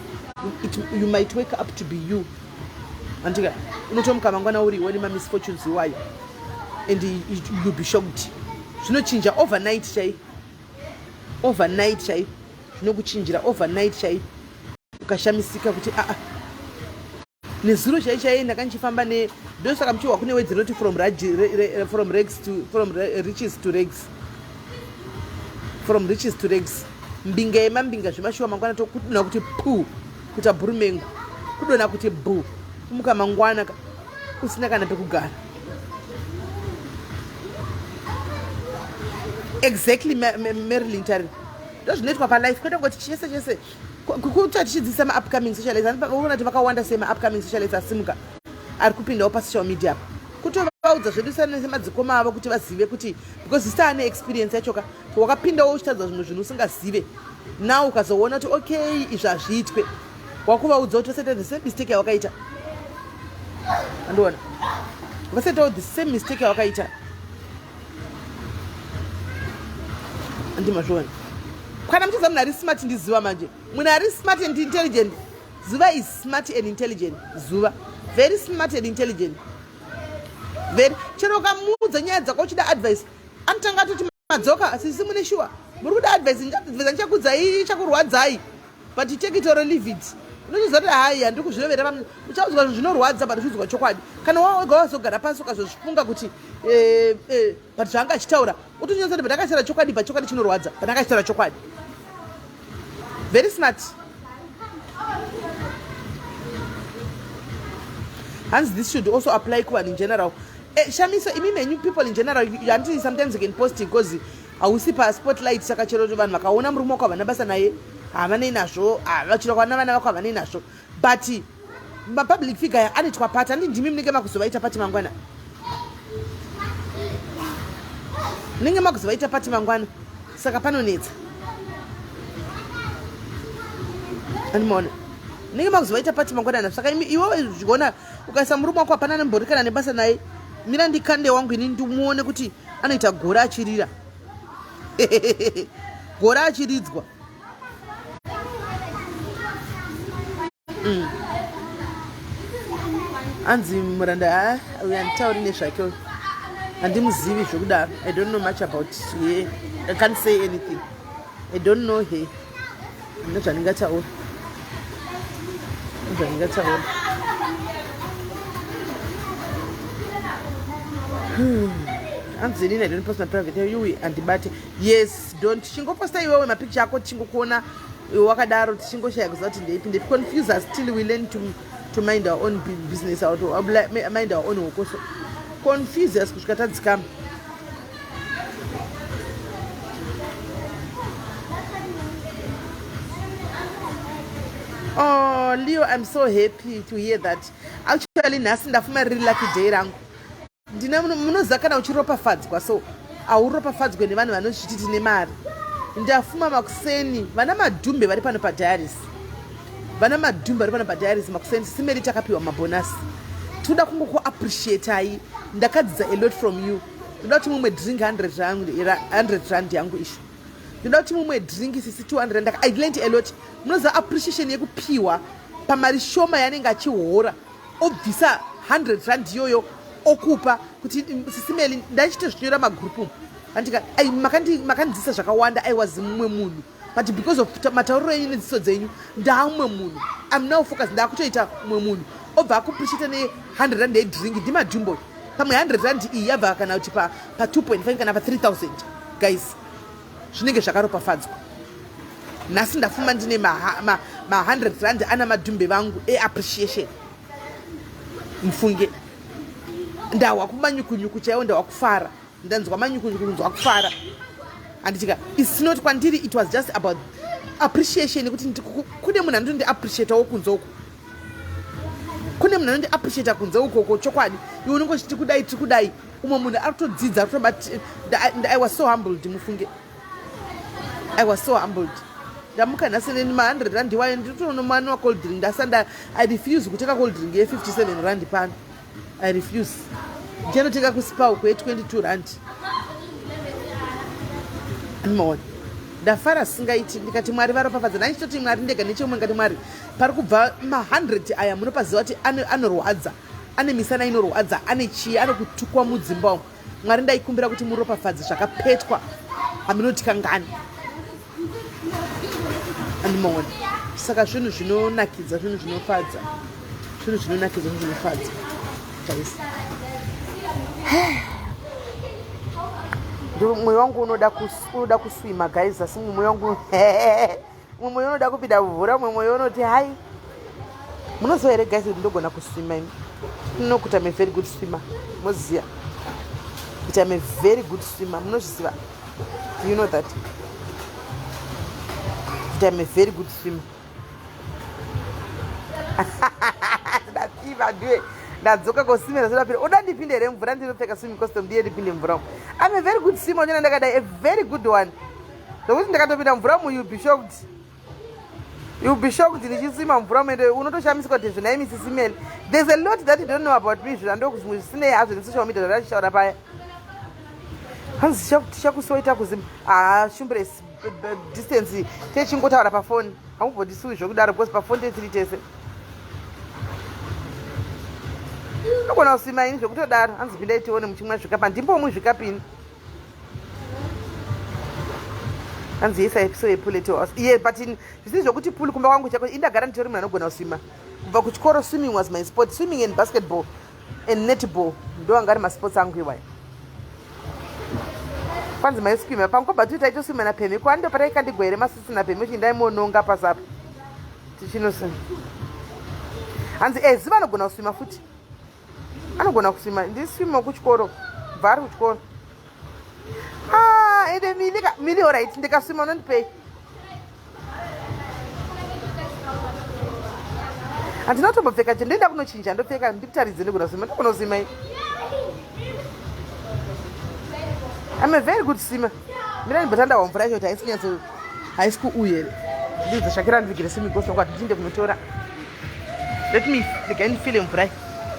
it, you might wake up to be you. Anditika, unotomuka mangwana uri iwe nema misfortunes iwayo. And you'll be shocked. Zvinochinja overnight chai. Overnight chai. Zvinokuchinjira overnight chai. Ukashamisika kuti a a nezuro chai chai ndanga ndichifamba ne ndosaka muchihwa kune wedzi rinoti from raji, re, re, from rags to from riches to rags from riches to rags mbinga yemambinga zvemashuwa mangwana tokudona kuti pu kuita bhurumengu kudona kuti bu kumuka mangwana usina kana pekugara exactly marilyn tari ndozvinoitwa palife kwete kungoti chese chese kuta tichidzidzisa maupcoming socialites unoona kuti vakawanda sei maupcoming socialites asimuka ari kupindawo pasocial media apa kutovaudza zvedu semadzikoma avo kuti vazive kuti because sita ane experience yachoka wakapindawo uchitaridza zvimwe zvinhu usingazive now ukazoona kuti okay izvi hazviitwe wakuvaudza kuti vasaita the same mistake yawakaita andiona vasaitawo the same mistake yawakaita andimazviona kana muchiziva munhu ari smart ndiziva manje munhu ari smart and intelligent zuva is smart and intelligent zuva very smart and intelligent very chero ukamuudza nyaya dzako uchida advice anotanga atoti madzoka sisi mune shuwa muri kuda advice advice ndichakudzai ichakurwadzai but you take it or leave it unochiziva kuti hayi handiri kuzvirovera uchaudzwa zvinhu zvinorwadza but uchiudzwa chokwadi kana wawega wazogara pasi ukazozvifunga kuti eh, eh, but zvaanga achitaura utonyatsa kuti but akachitaura chokwadi but chokwadi chinorwadza but akachitaura chokwadi very smart hanzi this should also apply kuvanhu in general eh, shamiso imi menyu people in general hanti sometimes you can post because hausi paspotlight saka chero vanhu vakaona murume wako havana basa naye havanei nazvo chero vakaona vana vako havanei nazvo but mapublic figure aya anoitwa pati handi ndimi munenge makuzovaita pati mangwana munenge makuzovaita pati mangwana saka panonetsa andimaona munenge makuzovaita pati mangwanana saka iwe zviona ukaisa murume wako hapana nembori kana nebasa naye mira ndikande wangu ini ndimuone kuti anoita gore achirira gore achiridzwa mm. anzi muranda ah, uyu handitauri nezvake uyu handimuzivi zvekudaro i don't know much about her i can't say anything i don't know her handina zvandingataura zvandingataura hmm. anzi inini i don't post my private yuwi andibate yes don't chingoposta iwewe mapicture ako tichingokuona wakadaro tichingoshaya kuziva kuti ndeipi ndeipi confuse us till we learn to, to mind our own business or to mind our own hokoso confuse us kusvika tadzikama Oh, Leo, I'm so happy to hear that. Actually, nhasi ndafuma riri lucky day rangu. Ndine munoziva kana uchiropafadzwa so. Hauropafadzwe nevanhu vanozviti tine mari. Ndafuma makuseni vana madhumbe vari pano padiaris. Vana madhumbe vari pano padiaris makuseni simeri takapiwa mabhonasi. Tinoda kungokuappreciatai. Ndakadzidza a lot from you. Ndoda kuti mumwe drink 100 rand, 100 rand yangu ishu. Ndoda kuti mumwe drink sisi 200 rand. I learned a lot. Munoziva appreciation yekupiwa pamari shoma yanenge achihora. Obvisa 100 rand iyoyo okupa kuti sisi Meli ndaichitozvinyora magroup umu. Andika makandidzidzisa zvakawanda. I was mumwe munhu. But because of matauriro enyu nedzidziso dzenyu ndaamumwe munhu. I'm now focused, ndakutoita mumwe munhu. Obva akupreciate ne 100 rand yedrink ndimadhumbo. Pamwe 100 rand iyi yabva kana kuti pa 2.5 kana pa 3000. Guys, zvinenge zvakaropafadzwa. Nhasi ndafuma ndine ma 100 rand ana madhumbe vangu eappreciation. Mufunge. Ndahwa kumanyukunyuku chaiwo, ndahwa kufara. Ndanzwa manyukunyuku, kunzwa kufara. Handitika, it's not kwandiri, it was just about appreciation yekuti kune munhu anotondi appreciatewo kunze uko. Kune munhu anondi appreciate kunze ukoko chokwadi. Iwe unenge uchiti kudai, tiri kudai. Umwe munhu ari kutodzidza, ari kutobati, I was so humbled, mufunge. I was so humbled. Ndamuka nhasi neni ma 100 rand iwayo nditonomanwa cold drink. Ndasanda, I refuse kuteka cold drink ye 57 rand pano. I refuse. Ndichanotenga kuSpa uko ye 22 rand. Maona. Ndafara singaiti ndikati Mwari varopafadza. Ndani chitoti Mwari ndega nechemwe ngati Mwari pari kubva ma 100 aya munopaziva kuti anorwadza. Ane misana inorwadza, ane chii, anokutukwa mudzimba umu. Mwari ndaikumbira kuti muropafadze zvakapetwa hamunotikangani. Andimaona. Saka zvinhu zvinonakidza, zvinhu zvinofadza. Zvinhu zvinonakidza, zvinhu zvinofadza. Guys. Mwoyo wangu unoda kuswima guys, asi mwoyo wangu mumwe mwoyo unoda kupinda mvura, mumwe mwoyo unoti hai. Munoziva here guys kuti ndogona kuswima imi? Nokuti I'm a very good swimmer. Moziva kuti I'm a very good swimmer. Munozviziva? Do you know that? Kuti I'm a very good swimmer. Ndapiva ndiwe. Ndadzoka koswimera zvodapira. Uda ndipinde here mvura ndinopfeka swimming costume ndiye ndipinde mvura. I'm a very good swimmer. Unoona ndakadai a very good one. Zvokuti ndakatopinda mvura mu you be shocked. You be shocked ndichiswima mvura muende unotoshamisika kuti zvina imi sisi Meli. There's a lot that you don't know about me zvina ndokuzvimwe zvisinei hazvo nesocial media zvandachitaura paya. Hanzi chakusoita kuzim ah shumbre distance techingotaura pafoni. Hakumbondisuwi zvekudaro because pafoni tetiri tese. Unogona kuswima ini zvekutodaro. Hanzi pindai tione muchimwa zvikapa. Ndimbomwi zvikapini. Hanzi yes, I saw a pool at your house. Yeah, but in zvisiri zvokuti pool kumba kwangu chako indagara nditori munhu anogona kuswima. Kubva kuchikoro swimming was my sport. Swimming and basketball and netball ndo anga ari masports angu iwayo. Kwanzi maiswima panguva batu taitoswima napemi kwando pataikandigwa here masisi napemi kuti ndaimononga pasapa tichinoswima. Hanzi eh ziva anogona kuswima futi. Anogona kuswima, ndiswima kuchikoro. Bva ari kuchikoro. Ah, ende mili ka, mili all right, ndikaswima unondipei? Handina kutombopfeka je, ndoenda kunochinja ndopfeka ndikutaridze ndigona kuswima, ndogona kuswima ini. I'm a very good swimmer. Mira ndimbotandawa mvura yacho kuti haisi kunyatso haisi kuuya here. Ndidza Shakira ndivigire swimming costume kwati ndiinde kunotora. Let me regai ndifile mvura iyi.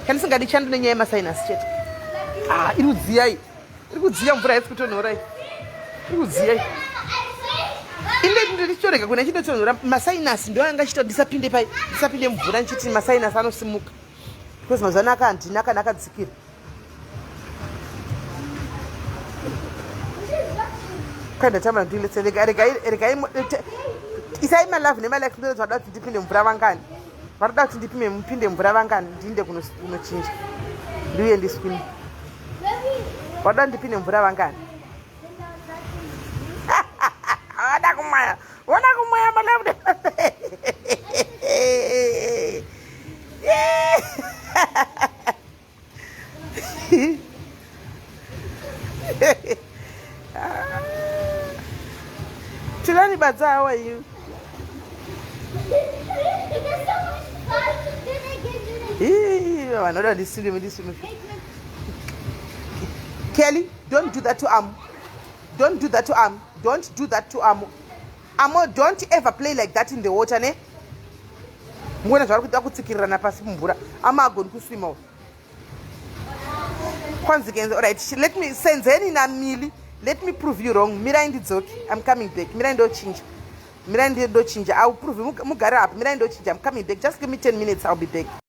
Chandisingadi chando nenyaya yemasinus chete. Ah, iri kudziya iyi. Iri kudziya mvura haisi kutonhora iyi. Iri kudziya iyi. Inde ndichitorega kuna chindotonhora masinus ndo anga achita ndisapinde pai ndisapinde mvura ndichiti masinus anosimuka. Because mazuva ano aka handina kana akadzikira. Kaenda tama ndiletse rega rega rega isai malove nemalike ndinoda kuti vada kuti ndipinde mvura vangani. Varikuda kuti ndipime mupinde mvura vangani ndiinde kunochinja. Ndiuye ndiswime. Varikuda ndipinde mvura vangani. Vada kumwaya. Vada kumwaya malove. Tilani Badza, how are you? Vanoda ndiswime ndiswime. Kelly, don't do that to Am. Don't do that to Am. Don't do that to Amo. Amo, don't ever play like that in the water, ne? Muona zvavari kuita, kutsikirirana pasi mumvura. Ama agoni kuswima. Kwanzi kenze. Alright, let me Senzeni naMili, let me prove you wrong. Mirai ndidzoke. I'm coming back. Mirai ndochinja, mirai ndochinja. I will prove. Mugare apa, mirai ndochinja. I'm coming back. Just give me 10 minutes, I'll be back.